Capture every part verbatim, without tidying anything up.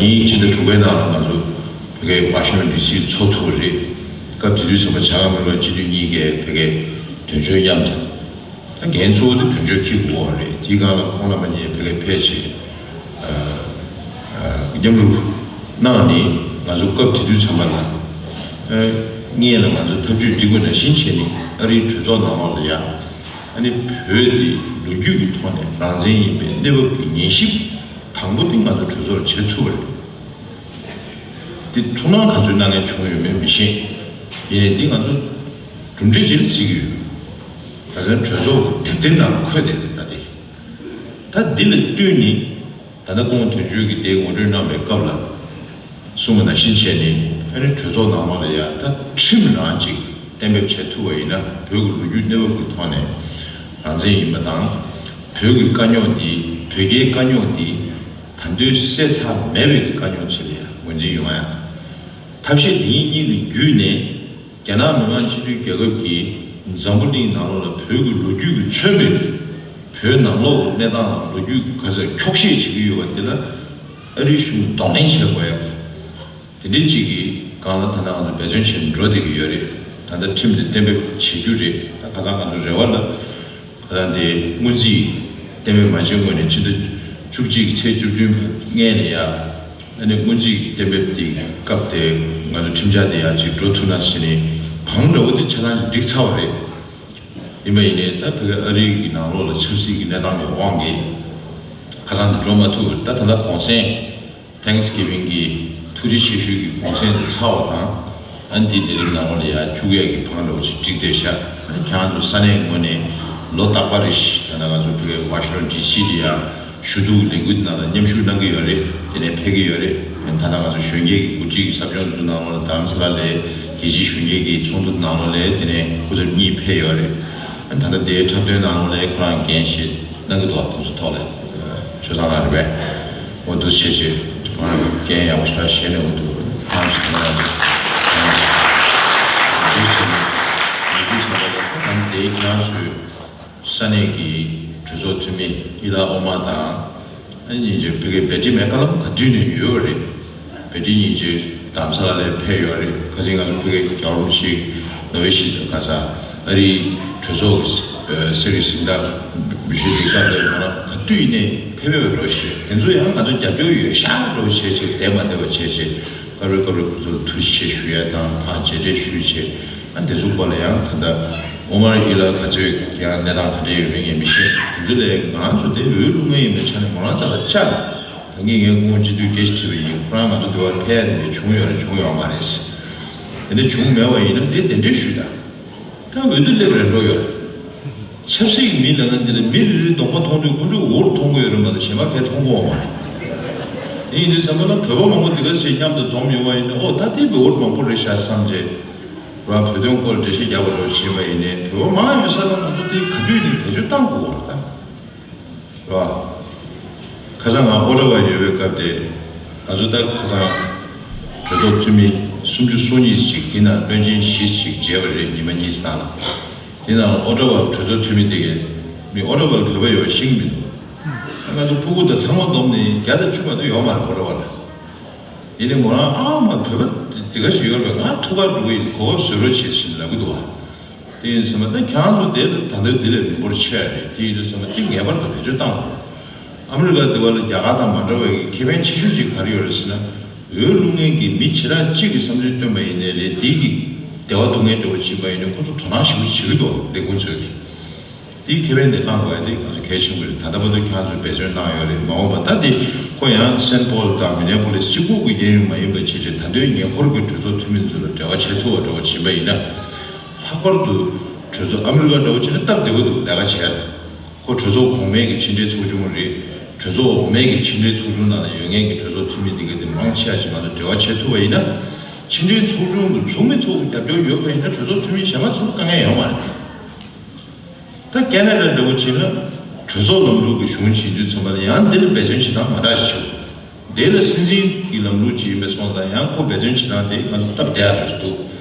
ཉིན་ཕྱི་ཟླ་དྲུག་པའི་ནང་ལ་ང་ཚོ་བོད་སྐད་ཝ་ཤིང་ཊོན་ཌི་སི་ཚོགས་ཐུབ་པ་རེད། སྐབས་དེ་དུས་ཙམ་པ་བྱ་དངོས་མི་རབས་སྤྱི་འཐུས་གཉིས་ཀས་བོད་སྐད་དོན་གཅོད་མཉམ་དུ། ད་འགན་གཙོ་བོ་དེ་དོན་གཅོད་འཁྱེར་དགོས་པ་རེད། དེའི་སྒང་ལ་ཁོང་རྣམ་པ་གཉིས་བོད་སྐད་ཕལ་ཆེར་མཉམ་རུབ་གནང་ནས། ང་ཚོ་སྐབས་དེ་དུས་ཙམ་པ་ལ་སྔོན་ལ་ང་ཚོ་ཐབས་ཇུས་སྒྲིག་པ་ནང་བཞིན་བྱས་ནས། ཨ་རིའི་གྲོས་ཚོགས་ནང་ལོགས་ལ་ཡ། ཨ་ནི་བོད་དེ་ལོ་རྒྱུས་ཀྱི་ཐོག་ནས་རང་བཙན་ཡིན་པའི་གནས་བབ་ཀྱི་ཉན་ཞིབ་དང་པོ་དེ་ང་ཚོ་གྲོས་ཚོགས་ལ་བྱེད་ཐུབ་པ་རེད། དེ་ཐུགས་སྣང་ག་ཚོད་གནང་མཁན་བྱུང་ཡོད་མེད་མི་ཤེས། ཡིན་ནའི་འདི་ང་ཚོ་གྲུབ་འབྲས་ཅིག་ལ་བརྩི་གི་ཡོད། ད་ལྟ་གྲོས་ཚོགས་ཀྱི་དེབ་ཐེར་ནང་འཁོད་བསྡད་འདུག་ད་དེ། ད་འདི་ལ་བསྟུན་ནས། ད་ལྟ་སྐུ་ངོ་དོན་གཅོད་ཀྱིས་དེ་ངོ་སྤྲོད་གནང་བའི་སྐབས་ལ་གསུངས་པ་ནང་བཞིན་བྱས་ནས། ཨ་ནི་གྲོས་ཚོགས་ནང་ལོགས་ལ་ཡ་ད་ཁྲིམས་རང་ཅིག་གཏན་འབེབས་བྱེད་ཐུབ་པ་ཡིན་ན། བོད་ཀྱི་ལོ་རྒྱུས་གནས་བབ་ཀྱི་ཐོག་ནས་རང་བཙན་ཡིན་པ་དང་། བོད་ཀྱི་དཀའ་རྙོག་འདི། བོད་རྒྱའི་དཀའ་རྙོག་འདི་ད་དུང་སེལ་ཚར་མེད་པའི་དཀའ་རྙོག་ཅིག་ལ་ཡ་ངོས་འཛིན་ཡོང་ཡ། ཐབས་ཤེས་འདི་གཉིས་ཀྱི་བརྒྱུད་ནས། རྒྱ་ནག་མི་དམངས་སྤྱི་མཐུན་རྒྱལ་ཁབ་ཀྱིས་འཛམ་བུ་གླིང་ནང་ལོགས་ལ་བོད་ཀྱི་ལོ་རྒྱུས་ཀྱིས་མཚོན་པའི་བོད་ནང་ལོགས་ཀྱི་གནས་སྟངས་ལ་ལོ་རྒྱུས་ཀྱི་ག་ཚོད་འཁྱོག་བཤད་བྱེད་ཀྱི་ཡོད་པ་དེ་ལ། ཨ་རིའི་གཞུང་གདོང་ལེན་བྱེད་དགོས་ཡ། དེ་འདྲའི་ཅིག་གི་སྒང་ལ་ད་ལྟ་ང་ཚོ་འབད་བརྩོན་བྱས་ནས་འགྲོ་བསྡད་ཀྱི་ཡོད་རེད། ད་ལྟ་ཁྲིམས་དེ་གཏན་འབེབས་བྱེད་རྒྱུ་རེད། ད་ཁ་སང་ང་ཚོ་རེ་བ་ལ། ད་ལྟ་འདི་སྔོན་རྩིས་གཏན་འབེབས་མ་བྱས་སྔོན་ནས་ཕྱི་ཟླ་བཅུ་གཅིག་གི་ཚེས་བཅུ་བདུན་སྔོན་ལ་ཡ། ཨ་ནི་སྔོན་རྩིས་གཏན་འབེབས་དེ་སྐབས་དེ་ང་ཚོ་ཁྲིམས་འཆར་དེ་ཡང་ཅིག་འགྲོ་ཐུབ་ན་ཟེར་ནས། བང་འདྲ་བོ་དེ་ཆ་ཚང་ཅིག་བསྒྲིགས་ཚར་བ་རེད། ཡིན་པ་ཡིན་ནའི་ད་བོད་ཀྱི་ཨ་རི་གི་ནང་ལོགས་ལ་ཆབ་སྲིད་ཀྱི་གནས་སྟངས་ཀྱི་དབང་གིས་ཁ་སང་དེ་འགྲོ་མ་ཐུབ། ད་ད་ལྟ་གུང་སེང་། Thanksgiving གི་ཐུགས་རྗེ་ཆེ་ཞུའི་གི་གུང་སེང་དེ་ཚར་བ་དང་། ཨ་ནི་འདི་ལས་རིམ་ནང་ལོགས་ལ་ཡ་བཅུག་ཡས་ཀྱི་བང་འདྲ་བོ་ཞིག་བསྒྲིགས་བསྡད་ཤག་ཨ་ནི་ཁྱེད་རང་ཚོ་ས་གནས་ངོས་ནས་ལོ་རྟག་པར་རེ་བཞིན་ད་ལྟ་ང་ཚོ་བོད་ཀྱི་ཝ་ཤིང་ཊོན་ཌི་སི་དེ་ཡ་ཞུ་གཏུག་ལས་འགུལ་དེ་ནང་ལ་མཉམ་ཞུགས་གནང་གི་ཡོད་རེད། དེ་ནས་ཕེབས་ཀྱི་ཡོད་རེད། ད་ལྟ་ང་ཚོ་གཞོན་སྐྱེས་ཀྱི་འགོ་ཁྲིད་ཀྱི་ཟབ་སྦྱོང་ཚོ་ནང་ལོགས་ལ་རྡ་རམ་ས་ལ་ལ་རྒྱལ་སྤྱིའི་གཞོན་སྐྱེས་ཀྱི་ཚོགས་འདུ་ནང་ལོགས་ལ་དེ་ནས་སྐུ་ཚབ་གཉིས་ཕེབས་ཡོད་རེད། ད་ལྟ་དེའི་འཁྲབ་སྟོན་ནང་ལོགས་ལ་ཁོ་རང་འགན་བཞེས་གནང་གི་འདུག་དེ་ཚོ་ཐོག་ལ་ཆོས་བཟང་ལགས་རེད་པས། འོ་འདུག་བྱས་བྱས་ཁོ་རང་འགན་ཡག་པོ་ཞེ་དྲག་བཞེས་ནས། འོ་འདུག་ཁོ་རང་ཚོ་ཁོ་རང་འདུག་བྱས་ནས། འདུག་བྱས་ནས་ད་ལྟ་དེའི་ཁྱེད་རང་ཚོའི་ས་གནས་ཀྱི་གྲོས་ཚོགས་འཐུས་མི་ཨི་ལ་ཨོ་མ་དང་། ཨ་ནི་ཅིག་བོད་ཀྱི་བྷེ་ཊི་མེ་ཀ་ལམ་ག་དུས་ནས་ཡོད་རེད། བྷེ་ཊི་གཉིས་ཅིག་རྡ་རམ་ས་ལ་ལ་ཕེབས་ཡོད་རེད། ཁ་སང་ང་ཚོ་བོད་ཀྱི་རྒྱལ་བ་རིན་པོ་ཆེ་ནོ་བྷེལ་ཞི་བདེ་ཁ་ས་ཨ་རིའི་གྲོས་ཚོགས་ཀྱི་སྲིད་ཀྱི་གཟེངས་རྟགས་འབུལ་བཞེས་དེ་སྐབས་ལ་ང་རང་ག་དུས་ནས་ཕེབས་ཡོད་རེད། དེ་ཚོ་ཡང་ང་ཚོ་རྒྱབ་སྐྱོར་ཡོད་ཤག་འགྲོ་བྱས་བྱས་བསྡད་མ་བསྡད་པ་བྱས་བྱས། སྐབས་རེ་སྐབས་རེ་ཁོ་ཚོ་ལ་ཐུགས་རྗེ་ཆེ་ཞུ་ཡ་དང་། ཕར་མཇལ་འཕྲད་ཞུས་བྱས། ཨ་དེ་ཚོ་སྐོར་ལ་ཡང་ད་ལྟ་ཨོ་མར་ཨི་ལ་ག་ཚོད་ཀྱི་ཡང་གནས་སྟངས་ག་འདྲ་ཡོད་མེད་ངས་མི་ཤེས། དེ་ཚོ་ལས་ང་ཚོ་དེ་འོས་བླུག་མཁན་ཡིན་པའི་ཆ་ནས་ང་རང་རྩ་ལ་བཅར། ད་ངས་ངའི་སྐུ་ངོ་སྤྱི་འཐུས་སྐད་ཆ་དྲིས་པ་ཡིན། ཁོ་རང་ང་ཚོ་འདི་བར་ཕེབས་ཡ་དེ་འདྲ་བྱུང་ཡོད་རེད་བྱུང་ཡོད་མ་རེད། དེ་འདྲ་བྱུང་མེད་པ་ཡིན་ན་དེ་དེ་འདྲ་ཞུས་དང་། ད་འོས་བསྡུ་སླེབས་རན་འགྲོ་ཡོད་རེད། ཆབ་སྲིད་ཀྱི་མི་ལབ་ན་འདི་ལ་མི་རེ་རེའི་གདོང་པ་མཐོང་དུས་ཁོ་ཚོས་འུར་མཐོང་གི་ཡོད་རེད་མ་གཏོགས་གཞན་པ་གས་མཐོང་གི་ཡོད་མ་རེད། དེ་ཡིན་དུས་ཙམ་པ་ལ་བོད་པ་མང་པོ་འདི་ག་ཚོད་མཉམ་དུ་འཛོམས་ཡོང་བ་ཡིན་ན། ཨོ་ད་དེ་བོད་འུར་མང་པོ་རེད་ཤག་བསམ་རྗེས། རང་བོད་དོན་སྐོར་འགྲེལ་བཤད་རྒྱག་པ་འདྲ་བོ་བྱེད་པ་ཡིན་ནའི། བོད་པ་མང་ཡོད་ས་ལ་ང་ཚོ་དེ་ག་དུས་ནས་བེད་སྤྱོད་བཏང་དགོས་པ་རེད་ད། རེད་བ། ཁ་སང་ང་ཨོ་ཊ་ཝ་ཡོད་པའི་སྐབས་དེ། ང་ཚོ་ད་ཁ་སང་གྲོས་ཚོགས་འཐུས་མི་སུམ་ཅུ་སོ་གཉིས་ཅིག་དེ་ནང་བློན་ཆེན་བཞི་ཅིག་མཇལ་བ་རེད། ཉི་མ་གཉིས་ཙམ་ནང་ལ། དེ་ནང་ཨོ་ཊ་ཝ་གྲོས་ཚོགས་འཐུས་མི་དེ་གས། མི་ཨོ་ཊ་ཝ་ལ་བོད་པ་ཡོད་ཤེས་ཀྱི་མི་འདུག་ང་ཚོ་ཕྲུ་གུ་དང་ཚང་མ་བསྡོམས་ནས་བརྒྱ་དང་བཅུ་བར་དུ་ཡོད་མ་རེད་ཨོ་ཊ་ཝ་ལ། ཡིན་ནའི་མོ་རང་ཨ་མ་བོད་པ་དེ་ག་ཞིག་ཡོད་རེད་པས། ང་ཐུག་གར་འགྲོ་གི་ཡིན། གོ་སྐབས་བཟོ་རོགས་བྱེད་ཟེར་ནས་ལབ་ཀྱི་འདུག་བ། དེ་ཡིན་ཙང་ད་ཁྱེད་རང་ཚོ་དེ་ལ་ད་ལྟ་འདི་ལས་མི་འབོར་ཆེ་བ་རེད། དེ་ཡིན་དུས་ཙམ་པ་དེ་ངེས་པར་དུ་བེད་སྤྱོད་བཏང་དགོས། ཨ་མི་རི་ཀ་དེ་བ་ལ་རྒྱ་གར་དང་མ་འདྲ་བའི་ཁེ་ཕན་ཆེ་ཤོས་ཅིག་ག་རེ་ཡོད་རེད་ཟེར་ན། འོས་བླུག་མཁན་གྱི་མི་བྱེ་བྲག་གཅིག་གི་བསམ་ཚུལ་བཏོན་པ་ཡིན་ནའི་རེད། དེ་གི་བདེ་བ་སྡུག་བསྔལ་འདྲ་བོ་ཕྱིན་པ་ཡིན་ནའི་ཁོ་ཚོ་དོ་སྣང་ཞེ་པོ་བྱེད་ཀྱི་འདུག་ལས་ཁུངས་ཚོས་ཀྱི། དེའི་ཁེ་ཕན་དེ་བླང་དགོས་ཡ་དེ་ང་ཚོ་གལ་ཆེན་པོ་རེད། ད་ལྟ་བར་དུ་ཁྱེད་རང་ཚོས་འབད་བརྩོན་གནང་ཡོད་རེད། མ་འོངས་པ་ད་དེ་ཁོ་ཡང་སེན་པོལ་དང་མི་ནེ་པོ་ལིས་གཅིག་པུ་གི་གཡས་གཡོན་མ་ཡིན་པ་བྱས་བྱས། ད་ལྟའི་ཉེ་འཁོར་གྱི་གྲོས་ཚོགས་འཐུས་མི་ཚོ་ལ་འབྲེལ་བ་བྱེད་ཐུབ་པ་འདྲ་བོ་བྱེད་པ་ཡིན་ན། ལྷག་པར་དུ་གྲོས་ཚོགས་ཨ་མི་རི་ཀ་འདྲ་བོ་བྱས་ན་སྟབས་བདེ་པོ་འདུག་ལས་ཀ་བྱེད་ཡ་ལ། ཁོ་གྲོས་ཚོགས་གོང་མའི་གི་ཕྱི་འབྲེལ་ཚོགས་ཆུང་རེད། གྲོས་ཚོགས་འོག་མའི་གི་ཕྱི་འབྲེལ་ཚོགས་ཆུང་ནང་ལ་ཡོད་མཁན་གྱི་གྲོས་ཚོགས་འཐུས་མི་དེ་ག་དེ་མང་ཆེ་བ་ཞིག་ང་ཚོ་འབྲེལ་བ་བྱེད་ཐུབ་པ་ཡིན་ན། ཕྱི་འབྲེལ་ཚོགས་ཆུང་གི་ཚོགས་མི་ཚོ་གི་རྒྱབ་སྐྱོར་ཡོད་པ་ཡིན་ན་གྲོས་ཚོགས་འཐུས་མི་གཞན་པ་ཚོ་དཀའ་ངལ་ཡོད་མ་རེད། ད་ཁེ་ན་ཌ་འདྲ་བོ་བྱས་ན་གྲོས་ཚོགས་ལམ་ལུགས་ཀྱི་གཞུང་བྱེད་དུས་ཙམ་པ་ལ་ཡང་འདི་ལ་འབད་བརྩོན་བྱེད་སྟངས་མ་འདྲ་ཞིག་བྱུང་། དེ་ལ་སྲིད་འཛིན་གྱི་ལམ་ལུགས་ཅིག་ཡིན་པའི་སོང་ཙང་ཡང་ཁོ་འབད་བརྩོན་བྱེད་སྟངས་དེ་ང་ཚོ་སྟབས་བདེ་ཡག་རེད་འདུག་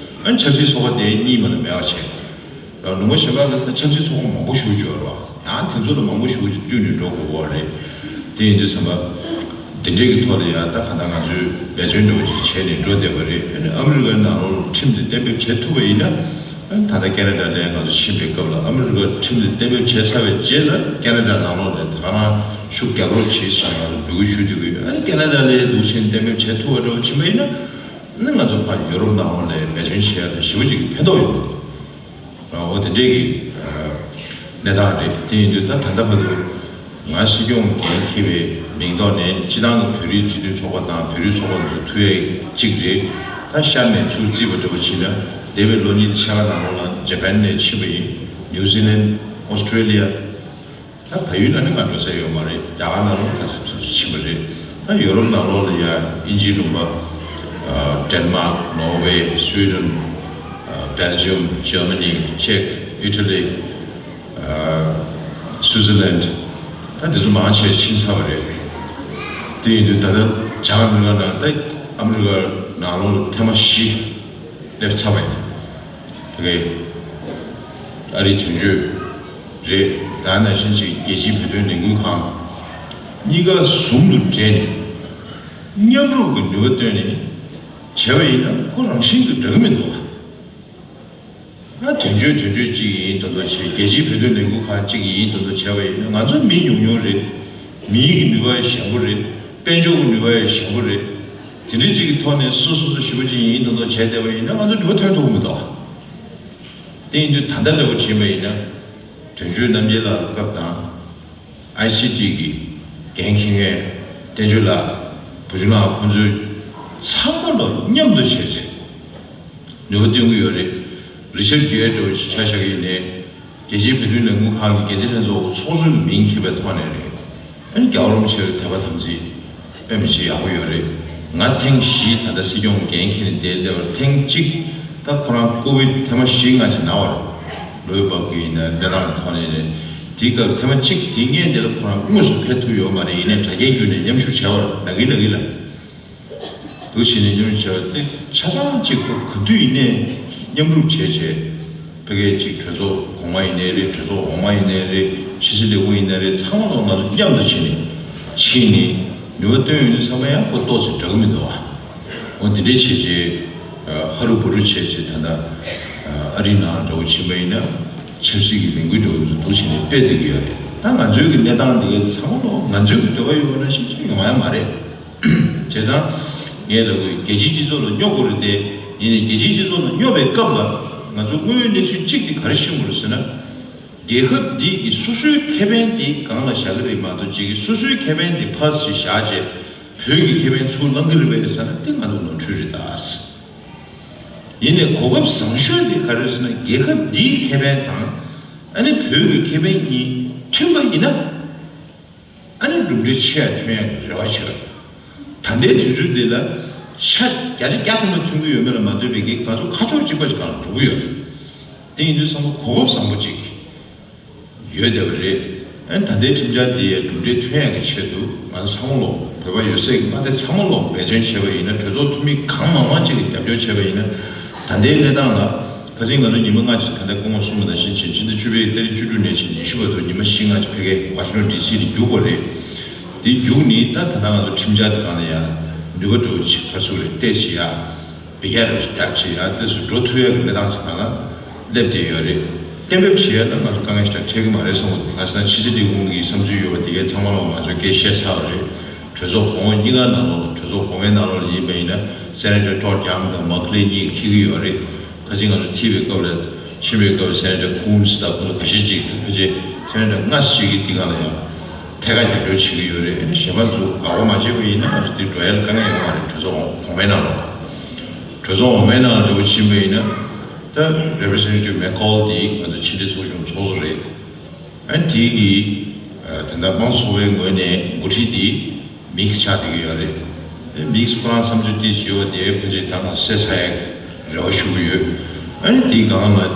ཨ་ནི་ཆབ་སྲིད་ཚོགས་པ་དེ་གཉིས་མ་གཏོགས་མེད་པ་བྱས། ལུང་པ་གཞན་པ་ལ་ད་ཆབ་སྲིད་ཚོགས་པ་མང་པོ་ཞིག་ཡོད་རེད་བ། ཡང་དེ་ཚོ་ལ་མང་པོ་ཞིག་ཅིག་བསྟུན་ནས་འགྲོ་དགོས་པ་རེད། དེ་ཡིན་དུས་ཙམ་པ། དེ་འདྲའི་གི་ཐོག་ལ་ཡང་ད་ག་ད་ང་ཚོས་འབད་བརྩོན་འདྲ་བོ་ཅིག་བྱས་ནས་འགྲོ་བསྡད་པ་རེད། ཨ་ནི་ཨ་མི་རི་ཀའི་ནང་ལོགས་ཁྲིམས་དེ་གཏན་འབེབས་བྱེད་ཐུབ་པ་ཡིན་ན། ཨ་ནི་ད་ལྟ་ཁེ་ན་ཌ་ལ་ང་ཚོ་ཕྱིན་པའི་སྐབས་ལ་ཨ་མི་རི་ཀའི་ཁྲིམས་དེ་གཏན་འབེབས་བྱས་ཚར་བའི་རྗེས་ལ་ཁེ་ན་ཌ་ནང་ལོགས་ལ་ད་ག་རང་ཤུགས་རྒྱག་རོགས་བྱེད་ཟེར་ང་ཚོ་འབོད་སྐུལ་ཞུ་བསྡད་ཀྱི་ཡོད། ཨ་ནི་ཁེ་ན་ཌ་ལ་འདུག་བྱས་ནས་གཏན་འབེབས་བྱེད་ཐུབ་པ་འདྲ་བོ་ཕྱིན་པ་ཡིན་ན། ཨ་ནི་ང་ཚོ་ཕར་ཡོ་རོབ་ནང་ལོགས་ལ་འབད་བརྩོན་བྱེད་ཡ་ལ་ཞེ་པོ་ཅིག་ཕན་ཐོགས་ཡོང་གི་འདུག། འོ་དེ་འདྲའི་གི་གནས་སྟངས་རེད། དེ་ཡིན་དུས་ད་ད་ལྟ་བར་དུ་ང་སྲིད་སྐྱོང་འགན་འཁྱེར་བའི་མིང་ཐོག་ནས་སྤྱི་བཏང་གི་བོད་རིགས་སྤྱི་མཐུན་ཚོགས་པ་དང་བོད་རིགས་ཚོགས་པ་ཚོ་ཐུག་ཡས་གཅིག་རེད། ད་ཤར་ནས་ཚུར་བརྩིས་པ་འདྲ་བོ་བྱས་ན་འདས་པའི་ལོ་གཉིས་དང་ཕྱེད་ཀ་ནང་ལོགས་ལ་ཇ་པན་ནས་ཕྱིན་པ་ཡིན། ནིའུ་ཛི་ལན། ཨོ་སི་ཀྲེ་ལི་ཡ། ད་བལ་ཡུལ་ལ་ནི་ང་འགྲོ་ས་ཡོད་མ་རེད། རྒྱ་གར་ནང་ལོགས་ག་ཚོད་ཐུབ་ཐུབ་ཕྱིན་པ་རེད། ད་ཡོ་རོབ་ནང་ལོགས་ལ་ཡ་དབྱིན་ཇིའི་ལུང་པ། ཨ་ཌེན་མཱག། ནོར་ཝེ། སུའི་ཌེན། ཨ་བྷེལ་ཇི་ཡམ། ཇར་མ་ནི། ཅེག། ཨི་ཊ་ལི། ཨ་སུའི་ཛར་ལན། ད་འདི་ཚོ་མང་ཆེ་ཕྱིན་ཚར་བ་རེད། དེ་ཡིན་དུས་ད་ལྟ་བྱང་ཨ་མི་རི་ཀ་ནང་ད་ཨ་མི་རི་ཀ་ནང་ལོགས་ལ་ཐེངས་མ་བཞི་སླེབས་ཚར་བ་ཡིན། དེ་གའི་ཨ་རིའི་དོན་གཅོད་རེད། ད་ནང་བཞིན་ཅིག་རྒྱལ་སྤྱིའི་བོད་དོན་ལས་འགུལ་ཁང་གཉིས་ཀ་ཟུང་དུ་འབྲེལ་ནས་མཉམ་རུབ་ཀྱི་ནུས་པ་བཏོན་ནས་བྱས་པ་ཡིན་ན་ཁོ་རང་བཞིན་གྱིས་འདྲ་གི་མི་འདུག་བ། ང་དོན་གཅོད་དོན་གཅོད་ཅིག་ཡིན་མདོག་མདོག་བྱས། རྒྱལ་སྤྱིའི་བོད་དོན་ལས་འགུལ་ཁང་ཅིག་ཡིན་མདོག་མདོག་བྱས་པ་ཡིན་ན། ང་ཚོ་མི་ཉུང་ཉུང་རེད། མིའི་གི་ནུས་པ་ཞན་པོ་རེད། དཔལ་འབྱོར་གྱི་ནུས་པ་ཡང་ཞན་པོ་རེད། དེ་འདྲ་ཅིག་གི་ཐོག་ནས་སོ་སོ་སོ་ཞེ་པོ་ཅིག་ཡིན་མདོག་མདོག་བྱས་བསྡད་པ་ཡིན་ན་ང་ཚོ་ནུས་པ་ཐོན་ཐུབ་ཀྱི་མི་འདུག། དེ་ཡིན་དུས་ད་ལྟ་འདྲ་བོ་བྱས་པ་ཡིན་ན། དོན་གཅོད་རྣམ་རྒྱལ་ལགས་སྐབས་དང་། ཨའི་སི་ཊི་གི་འགན་འཁྱེར་མཁན་བསྟན་ཆོས་ལགས། བུ་ཆུང་ལགས། ཁོང་ཚོའི་ཚང་མ་ལོ་མཉམ་དུ་བྱས་རྗེས་ནུས་པ་བཏོན་གྱི་ཡོད་རེད། རི་ཆར་ཌི་གྷེ་ཊི་འདྲ་བོ་ཞིག་ཆ་བཞག་གི་ཡིན་ནའི། རྒྱལ་སྤྱིའི་བོད་དོན་ལས་འགུལ་ཁང་གི་འགན་འཛིན་ལྷན་ཚོགས་ཚོགས་གཙོ་གི་མིང་འཁྱེར་བའི་ཐོག་ནས་རེད། ཨ་ནི་རྒྱལ་བ་རིན་པོ་ཆེར་དད་པ་དམ་ཚིག་དཔེ་མི་སྲིད་ཡག་པོ་ཡོད་རེད། ང་ཐེངས་བཞི་ད་ལྟ་སྲིད་སྐྱོང་འགན་འཁྱེར་ནས་བསྡད་བསྡད་པར་ཐེངས་གཅིག་ད་ཁོ་རང་ཀོ་བིཌ་ཐེངས་མ་བཞི་ལྔ་ཅིག་ན་བ་རེད། ལོའི་བབ་ཀྱི་ཡིན་ན་གནས་སྟངས་ཀྱི་ཐོག་ནས་རེད། དེའི་སྐབས་ཐེངས་མ་གཅིག་དེ་སྔོན་དེ་ལ་ཁོ་རང་དངོས་སུ་ཕེབས་ཐུབ་ཡོད་མ་རེད། ཡིན་ནའི་དྲ་རྒྱའི་བརྒྱུད་ནས་མཉམ་ཞུགས་བྱས་པ་རེད། ན་གི་ན་གི་ལ། འདུག་བྱས་ནས་མཉམ་ཞུགས་བྱས་པ་དེ་ཆ་ཚང་གཅིག་ཁོ་ག་དུས་ཡིན་ནའི་མཉམ་རུབ་བྱས་བྱས། ཕ་གིའི་གཅིག་གྲོས་ཚོགས་གོང་མ་ཡིན་ནའི་རེད། གྲོས་ཚོགས་འོག་མ་ཡིན་ནའི་རེད། ཕྱི་སྲིད་ལས་ཁུངས་ཡིན་ནའི་རེད། ཚང་མ་ལ་ང་ཚོ་མཉམ་དུ་ཕྱིན་ནས་ཕྱིན་ནས་ནུས་པ་བཏོན་ཡོད་དུས་ཚང་མ་ཡང་ཁོ་ཏོག་ཙམ་འདྲ་གི་མི་འདུག་བ། འོ་དེ་འདྲའི་བྱས་རྗེས། ཧ་རུ་བུ་རུ་བྱས་རྗེས་ད་ལྟ་ཨ་རིའི་ནང་འདྲ་བོ་ཕྱིན་པ་ཡིན་ན་ཆབ་སྲིད་ཀྱི་ལས་འགུལ་འདྲ་བོ་འདུག་བྱས་ནས་སྤེལ་བསྡད་ཀྱི་ཡོད་རེད། ད་ང་ཚོའི་གི་གནས་སྟངས་འདི་གའི་ཚང་མ་ལོ་ང་ཚོའི་གི་འདོད་པ་ཡོད་པ་ན་ཤེས་ཀྱི་ཡོང་ཡ་མ་རེད། བྱས་ཙང་། ངས་ལབ་དགོས། རྒྱལ་སྤྱིའི་སྤྱི་ཚོགས་ལ་སྙོབ་དགོས་རེད་དེ། ཡིན་ནའི་རྒྱལ་སྤྱིའི་སྤྱི་ཚོགས་ལ་སྙོབ་པའི་སྐབས་ལ་ང་ཚོ་དངོས་ཡོད་གནས་ཚུལ་གཅིག་དེ་ག་རེ་ཤེས་དགོས་རེད་ཟེར་ན། རྒྱལ་ཁབ་འདི་གི་སོ་སོའི་ཁེ་ཕན་དེ་སྒང་ལ་བཞག་གི་རེད་མ་གཏོགས་གཅིག་གི་སོ་སོའི་ཁེ་ཕན་དེ་ཕར་ཞིག་བཞག་བྱས་བོད་ཀྱི་ཁེ་ཕན་ཚུར་བླང་གི་རེད་པས་ཟེར་ན་དེ་ང་ཚོ་ནོར་འཁྲུལ་རེད་ད། ཡིན་ནའི་གོ་སྐབས་བཟང་ཤོས་དེ་ག་རེ་རེད་ཟེར་ན་རྒྱལ་ཁབ་འདིའི་ཁེ་ཕན་དང་ཨ་ནི་བོད་ཀྱི་ཁེ་ཕན་གཉིས་མཐུན་པ་ཡིན་ན། ཨ་ནི་གྲུབ་འབྲས་ཆེ་ཡང་ཐོན་ཡག་གི་རེ་བ་ཆེ་བ། ད་ལྟའི་དུས་ཚོད་འདི་ལ་ཆ་བརྒྱ་ཆ་བརྒྱ་ཐམ་པ་ཐོན་གྱི་ཡོད་མེད་ལ་མ་ལྟོས་པའི་གི་ང་ཚོ་ཁ་ཕྱོགས་གཅིག་པ་ཞིག་སྒང་ལ་འགྲོ་གི་ཡོད་རེད། དེ་ཡིན་དུས་ཚང་མ་གོ་སྐབས་བཟང་པོ་ཅིག་ཡོད་བསྡད་པ་རེད། ཨ་ནི་ད་ལྟའི་ཁྲིམས་འཆར་འདི་ཡའི་གྲུབ་འབྲས་ཐོན་ཡག་གི་ཆེད་དུ་ང་ཚོ་ཚང་མ་ལོ་བོད་པ་ཡོད་ཚད་ཀྱི་མངའ་སྡེ་ཚང་མ་ལོ་འབད་བརྩོན་བྱས་པ་ཡིན་ན། གྲོས་ཚོགས་འཐུས་མི་གང་མང་མང་ཅིག་གིས་རྒྱབ་སྐྱོར་བྱས་པ་ཡིན་ན། ད་ལྟའི་གནས་སྟངས་ལ། ཁ་སང་ང་ཚོ་ཉི་མ་ལྔ་ཅིག་ད་ལྟ་སྐུ་ངོ་གསུངས་པ་ནང་བཞིན་བྱས་ཕྱི་ཟླ་བཅུ་པའི་ཏ་རིག་བཅུ་དྲུག་ནས་ཕྱིན་ཉི་ཤུ་བར་དུ་ཉི་མ་བཞི་ལྔ་ཅིག་ཕ་གིའི་ཝ་ཤིང་ཊོན་ཌི་སི་ནས་རྒྱུག་པ་རེད། དེ་རྒྱུགས་ནས་ད་ད་ལྟ་ང་ཚོ་ཁྲིམས་འཆར་དེ་སྒང་ལ་ཡང་ནུས་པ་འདྲ་བོ་ཅིག་ག་རེ་ཟེར་དགོས་རེད། ཏོག་ཙམ་ཡང་འབུད་རྒྱག་རེ་རྒྱབ་བྱས་ཡང་ཏོག་ཙམ་འགྲོ་ཐུབ་ཡག་གི་གནས་སྟངས་ཅིག་སྒང་ལ་སླེབས་བསྡད་ཡོད་རེད། གཏན་འབེབས་བྱེད་ཡག་ལ་ང་ཚོ་དཀའ་ངལ་ཞེ་དྲག་འཕྲད་ཀྱི་མ་རེད་བསམ་གྱི་འདུག། ག་རེ་ཟེར་ན་ཕྱི་སྲིད་ལས་ཁུངས་ཀྱི་བསམ་ཚུལ་ཡོད་པ་དེ་གའི་ཚང་མ་ལ་ང་ཚོས་སྐད་བཤད་ཚར་བ་རེད། གྲོས་ཚོགས་གོང་འོག་གཉིས་ཀ་ནང་ལོགས་ལ། གྲོས་ཚོགས་གོང་མའི་ནང་ལོགས་ལ་ཡིན་པ་ཡིན་ན་སེ་ནེ་ཊར་ཊོཌ་ཡང་དང་མག་ལེ་གཉིས་འཁྱེར་གྱི་ཡོད་རེད། ཁ་ཅིག་ང་ཚོ་ཐིས་པའི་སྐབས་ལ་ཕྱིན་པའི་སྐབས་ལ་སེ་ནེ་ཊར་ཁུན་སི་དང་ཁོང་ཚོ་ཁ་ཤས་ཅིག་ཕལ་ཆེར་སེ་ནེ་ཊར་ལྔ་ཞིག་གིས་འདི་སྒང་ལ་ཡང་ཐད་ཀར་རྒྱབ་སྐྱོར་བྱེད་ཀྱི་ཡོད་རེད། ཨ་ནི་གཞན་པ་ཚོ་དགག་པ་མ་བྱས་པ་ཡིན་ན་ང་ཚོ་འདི་འགྲོ་ཡ་ལ་དཀའ་ངལ་ཡོང་བ་རེད། གྲོས་ཚོགས་གོང་མའི་ནང་ལོགས། གྲོས་ཚོགས་འོག་མའི་ནང་ལ་འདྲ་བོ་ཕྱིན་པ་ཡིན་ན་ད་རེ་པི་རི་ཛེན་ཊེ་ཊིབ་མེག་ཀོལ་འདི་ང་ཚོ་ཕྱི་འབྲེལ་ཚོགས་ཆུང་ཚོགས་གཙོ་རེད། ཨ་ནི་དེ་གི་ད་ལྟ་དམངས་གཙོ་ཚོགས་པའི་ངོས་ནས་འགོ་ཁྲིད་དེ་མིག་སི་ཆགས་བསྡད་ཀྱི་ཡོད་རེད། མིག་སི་ཁོ་རང་བསམ་ཚུལ་ཏོག་ཙམ་ཡོད་པ་དེ་ཕལ་ཆེར་ད་ང་ཚོ་གསལ་ཚར་ཡག་རེ་བ་ཞུ་གི་ཡོད། ཨ་ནི་དེའི་སྒང་ལ་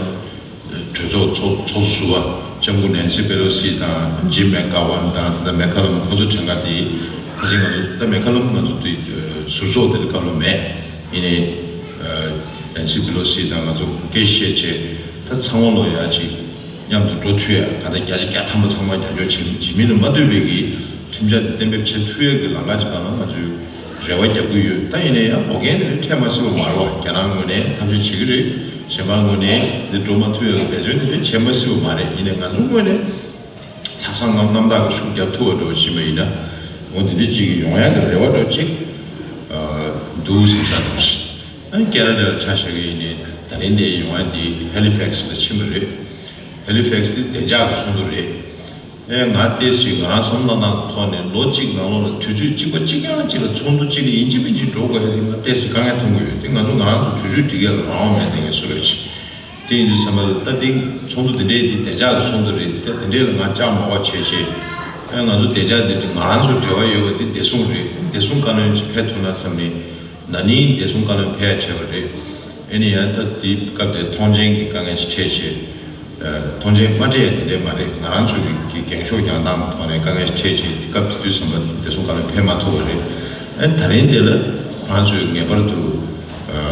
གྲོས་ཚོགས་ཚོགས་ཚོགས་ཟུར་པ་ལྕམ་སྐུ་ནེན་སི་པེ་ལོ་སི་དང་ཇིམ་མེག་གྷ་ཝན་དང་ད་ལྟ་མེག་ཁ་ལམ་ཁོང་ཚོ་གྲངས་ཀ་དེ་ཕལ་ཆེར་ང་ཚོ་ད་མེག་ཁ་ལམ་ང་ཚོ་དེ་ཟུར་ཚོགས་དེ་ལ་སྐབས་ལ་མེད། ཡིན་ནའི་ནེན་སི་པེ་ལོ་སི་དང་ང་ཚོ་སྐད་བཤད་བྱས་ད་ཚང་མ་ལོ་ཡག་ཅིག་མཉམ་དུ་འགྲོ་ཐུབ་ཡ། ག་ད་བརྒྱ་ཆ་བརྒྱ་ཐམ་པ་ཚང་མ་རྒྱབ་སྐྱོར་བྱེད་བྱེད་མིན་ལ་མ་ལྟོས་པའི་གི་ ཁྲིམས་འཆར་དེ་གཏན་འབེབས་བྱེད་ཐུབ་ཡས་ཀྱི་ལམ་ཁ་ཅིག་སྒང་ལ་ང་ཚོས་རེ་བ་རྒྱག་གི་ཡོད། ད་ཡིན་ན་ཡང་འགོག་རྐྱེན་དེ་འཕྲད་མ་སྲིད་པ་མ་རེད་བ། རྒྱ་ནག་ངོས་ནས་ཐབས་ཤེས་བྱེད་ཀྱི་རེད། གཞན་པ་ངོས་ནས་འདི་འགྲོ་མ་ཐུབ་ཡས་ཀྱི་འབད་བརྩོན་དེ་འདྲ་བྱེད་མ་སྲིད་པ་མ་རེད། ཡིན་ནའི་ང་ཚོ་ངོས་ནས་ལྷག་བསམ་རྣམ་དག་གི་ཤུགས་རྒྱབ་ཐུབ་པ་འདྲ་བོ་ཕྱིན་པ་ཡིན་ན། འོ་དེ་འདྲ་ཅིག་ཡོང་ཡག་གི་རེ་བ་འདྲ་བོ་ཅིག་ཨ་འདུག་བསམ་ས་འདྲ་བོ་ཞིག་ཨ་ནི་ཀེ་ན་ཌ་ལ་ཆ་བཞག་གི་ཡིན་ནའི་ད་ལན་དེ་ཡོང་ཡག་དེ་ཧེ་ལི་ཕེག་སི་ལ་ཕྱིན་པ་རེད། ཧེ་ལི་ཕེག་སི་དེ་བདེ་འཇགས་ཀྱི་ཚོགས་འདུ་རེད། ཨེ་ང་ཏོག་ཙམ་ང་རང་བསམ་བློ་བཏང་ཐོག་ནས་ལོ་གཅིག་ནང་ལོགས་ལ་དུས་ཚོད་གཅིག་པ་གཅིག་རྐྱང་གཅིག་ལ་ཚོགས་འདུ་གཅིག་ལ་ཡིན་གཅིག་མིན་གཅིག་འགྲོ་དགོས་ཡ་དེ་ང་ཏོག་ཙམ་དཀའ་ངལ་མཐོང་གི་ཡོད། དེ་ང་ཚོ་ང་རང་ཚོ་དུས་ཚོད་སྒྲིག་ཡ་ལ་རང་དབང་མེད་དེ་ངས་བཟོ་འདྲ་བྱེད། དེ་ཡིན་དུས་ཙམ་པ་ལ་ད་ལྟ་ཚོགས་འདུ་དེ་འདྲའི་དེ་བདེ་འཇགས་ཀྱི་ཚོགས་འདུ་རེད། ད་དེ་འདྲའི་ལ་ང་བཅའ་མར་བ་བྱས་བྱས། ཨེ་ང་ཚོ་བདེ་འཇགས་དེ་ང་རང་ཚོ་འབྲེལ་བ་ཡོད་པ་དེ་བདེ་སྲུང་རེད། བདེ་སྲུང་བཀའ་བློན་ཅིག་ཕེབས་ཐུབ་ན་བསམ་ནས། ན་ནིང་བདེ་སྲུང་བཀའ་བློན་ཕེབས་ཡ་བྱས་པ་རེད། ཨེ་ནི་ཡང་ད་དེའི་སྐབས་དེ་ཐོངས་མཆན་གྱི་དཀའ་ངལ་ཞིག་འཕྲད་བྱས། ཨ་ཐོངས་མཆན་མ་སྤྲད་ཡ་དེ་འདྲས་མ་རེད། ང་རང་ཚོའི་གི་འགེངས་ཤོག་རྒྱག་སྟངས་ཐོག་ནས་དཀའ་ངལ་ཞིག་འཕྲད་བྱས། དེ་སྐབས་དེ་དུས་ཙམ་པ་བདེ་སྲུང་བཀའ་བློན་ཕེབས་མ་ཐུབ་པ་རེད། ཨ་ནི་ད་རིང་དེ་ལ་ང་རང་ཚོས་ངེས་པར་དུ་ཨ་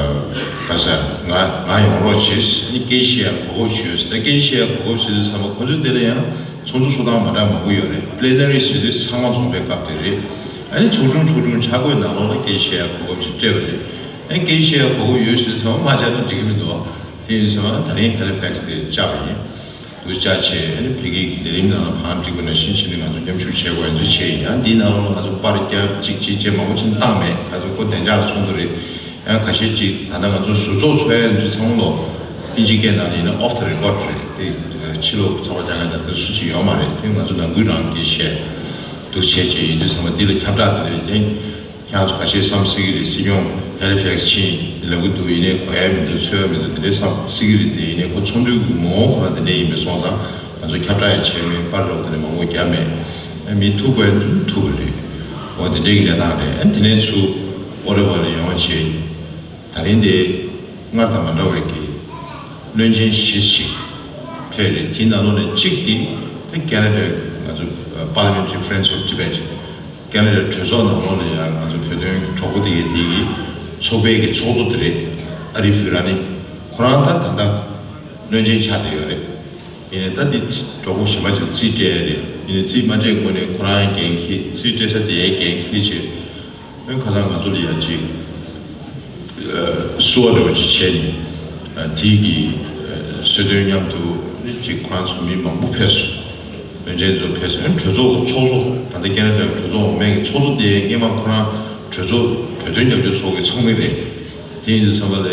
ག་ས་ང་ང་ཡོང་རོགས་བྱེད། ཨ་ནི་སྐད་ཆ་བཤད་ཡ་གོ་སྐབས་ཞིག་ཡོད། ད་སྐད་ཆ་བཤད་ཡ་གོ་སྐབས་ཞིག་དུས་ཙམ་པ་ཁོ་ཚོའི་དེ་ལ་ཡང་ཚོགས་འདུ་ཚོགས་སྟངས་མ་འདྲ་མང་པོ་ཡོད་རེད། པི་ལེ་ན་རི་ཟེར་དུས་ཚང་མ་འཛོམས་པའི་སྐབས་དེ་རེད། ཨ་ནི་ཚོགས་ཆུང་ཚོགས་ཆུང་ཆ་བགོས་ནང་ལོགས་ལ་སྐད་ཆ་བཤད་ཡ་གོ་སྐབས་ཅིག་སྤྲད་པ་རེད། ཨ་ནི་སྐད་ཆ་བཤད་ཡ་གོ་སྐབས་ཡོད་ཟེར་ཚང་མ་མ་བཅར་ན་འགྲིག་གི་མི་འདུག་དེ་ཡིན་ཙང་ད་རིང་ཧེ་ལི་ཕེག་སི་དེ་བཅར་བ་ཡིན། འདུག་བཅར་བྱས་ཨ་ནི་ཕ་གི་གི་ལས་རིམ་ནང་ལ་བང་བསྒྲིགས་པ་ནང་བཞིན་བྱས་ནས་ང་ཚོ་མཉམ་ཞུགས་བྱེད་དགོས་ཡ་འདི་བྱས་ཡིན། ཡང་འདིའི་ནང་ལོགས་ལ་ང་ཚོ་པར་རྒྱབ་ཅིག་ཅིག་བྱས་མང་པོ་ཅིག་བཏང་མེད། ང་ཚོ་ཁོ་བདེ་འཇགས་ཚོགས་འདུ་རེད། ཡང་ཁ་ཤས་ཅིག་ད་ལྟ་ང་ཚོ་ཟུར་ཚོགས་ཚོགས་ཡ་ཚོ་ཚང་མ་ལོ་ཨིན་ཇི་སྐད་ནང་ལ་ཡིན་ན་off the record་རེད། དེ་ཕྱི་ལོགས་ཚོགས་པ་རྒྱག་མཁན་དང་དེ་སུ་གཅིག་ཡོད་མ་རེད། དེ་ང་ཚོ་ནང་ཁུལ་རང་གིས་བཤད་འདུག་བྱས་བྱས་ཡིན་དུས་ཙམ་པ་འདི་ལ་ཁྱབ་བསྒྲགས་དེ་འདྲ་ཡོད་དེ། ཁྱེད་རང་ཚོ་ཁ་ཤས་བསམ་སྲིད་ཀྱི་རེད། སྲིད་སྐྱོང་ཧེ་ལི་ཕེག་སི་ཕྱིན་ལབ་ཀྱི་འདུག་ཡིན་ནའི་གོ་ཡ་མི་འདུག་ཚོར་ཡ་མི་འདུག་དེ་འདྲའི་བསམ་སྲིད་ཀྱི་རེད། དེ་ཡིན་ནའི་ཁོ་ཚོགས་འདུའི་ངོ་བོ་ཁོ་རང་དེ་འདྲ་ཡིན་པས་སོང་ཙང་ང་ཚོ་ཁྱབ་བསྒྲགས་ཡང་བྱས་མེད། པར་འདྲ་བོ་དེ་འདྲ་མང་པོ་བརྒྱབ་མེད། མི་ཐུག་པ་ཡིན་ན་ཐུག་པ་རེད། འོ་དེ་འདྲའི་གི་གནས་སྟངས་རེད། ཨ་དེ་ནས་ཚུར་ཨོ་རེ་བ་ལ་ཡོང་བྱས། ད་རིང་དེ་སྔར་དང་མ་འདྲ་བའི་གི་བློན་ཆེན་བཞི་ཞིག་ཕེབས་རེད། དེའི་ནང་ལོགས་ནས་གཅིག་དེ་དེ་ཀེ་ན་ཌ་ང་ཚོ་Parliamentary Friends of Tibet། ཀེ་ན་ཌ་གྲོས་ཚོགས་ནང་ལོགས་ལ་ཡང་ང་ཚོ་བོད་དོན་གྲོགས་པོ་དེ་གའི་དེ་གི་ཚོགས་པའི་གི་ཚོགས་གཙོ་དེ་རེད། ཨ་རི་ཕི་ར་ནི། ཁོ་རང་ད་ད་ལྟ་བློན་ཆེན་ཆགས་བསྡད་ཡོད་རེད། ཡིན་ནའི་ད་འདི་གྲོགས་པོ་གཞན་པ་ཅིག་རྩིས་སྤྲད་རེད། ཡིན་ནའི་རྩིས་མ་སྤྲད་གོང་ནས་ཁོ་རང་འགན་འཁྱེར། རྩིས་སྤྲད་ས་དེའི་འགན་འཁྱེར་བྱས། ཨ་ཁ་སང་ང་ཚོ་ལ་ཡ་ཅིག་ཨ་བསུ་བ་འདྲ་བོ་ཅིག་བྱས་ནས། ཨ་དེའི་གི་ཨ་གསོལ་སྟོན་མཉམ་དུ་ཅིག་ཁོ་རང་ཚོ་མི་མང་པོ་ཕེབས་སོང་། བློན་ཆེན་ཚོ་ཕེབས་སོང་། ཨ་གྲོས་ཚོགས་ཀྱི་ཚོགས་གཙོ་ད་ལྟ་ཀེ་ན་ཌ་གྲོས་ཚོགས་འོག་མའི་གི་ཚོགས་གཙོ་དེ་སྔོན་མ་ཁོ་རང་གྲོས་ཚོགས་བོད་དོན་རྒྱབ་སྐྱོར་ཚོགས་ཀྱི་ཚོགས་མི་རེད། དེ་ཡིན་དུས་ཙམ་པ་ལ་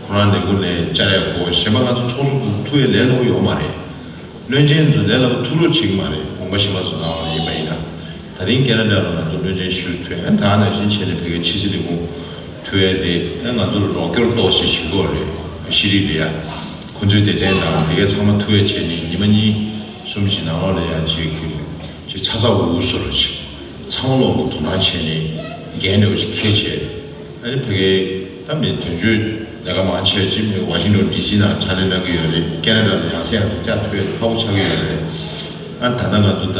ཁོ་རང་ལས་ཁུངས་ནས་བཅར་ཡག་གོ། གཞན་པ་ང་ཚོ་ཚོགས་གཙོ་དེ་ཐུག་ཡག་ལས་སླ་པོ་ཡོད་མ་རེད། བློན་ཆེན་ཚོ་ལས་སླ་པོ་ཐུག་རོགས་བྱེད་ཀྱི་མ་རེད། དགོངས་པ་བཞེས་མ་ཚོ་ནང་ལ་ཡིན་པ་ཡིན་ན། ད་རིང་ཀེ་ན་ཌ་ལ་ང་ཚོ་བློན་ཆེན་ཞུ་ཐུབ་ཡ། ད་ནང་བཞིན་བྱས་ནས་ཕ་གིའི་ཕྱི་སྲིད་ལས་ཁུངས་ཐུག་ཡ་རེད། ཨ་ང་ཚོ་ལ་རོགས་སྐྱོར་ཏོག་ཙམ་ཞིག་དགོས་རེད། ཤེས་རིག་ལ་ཡ། ཁོ་ཚོའི་སྡེ་ཚན་དང་དེ་གའི་ཚང་མ་ཐུག་ཡ་བྱས་ནས་ཉི་མ་གཉིས་གསུམ་ཞིག་ནང་ལོགས་ལ་ཡ་ཅིག་ཅིག་ཚ་ཚ་འུར་འུར་བཟོ་རོགས་བྱེད། ཚང་མ་ལོག་གི་དོ་སྣང་བྱས་ནས་འགན་འདྲ་བོ་ཞིག་འཁྱེར་བྱས། ཨ་ནི་ཕ་གིའི་ད་མི་དོན་གཅོད་ལས་ཀ་མང་ཆེ་ཅིག་མི་ཝ་ཤིང་ཊོན་ཌི་སི་ནང་ཕྱག་ལས་གནང་གི་ཡོད་རེད། ཀེ་ན་ཌ་ལ་ཡང་སེ་ཡང་སེ་བཅར་ཐུབ་ཡ་དེ་ཁག་པོ་ཆགས་ཀྱི་ཡོད་རེད། ཨ་ད་ལྟ་ང་ཚོ་ད་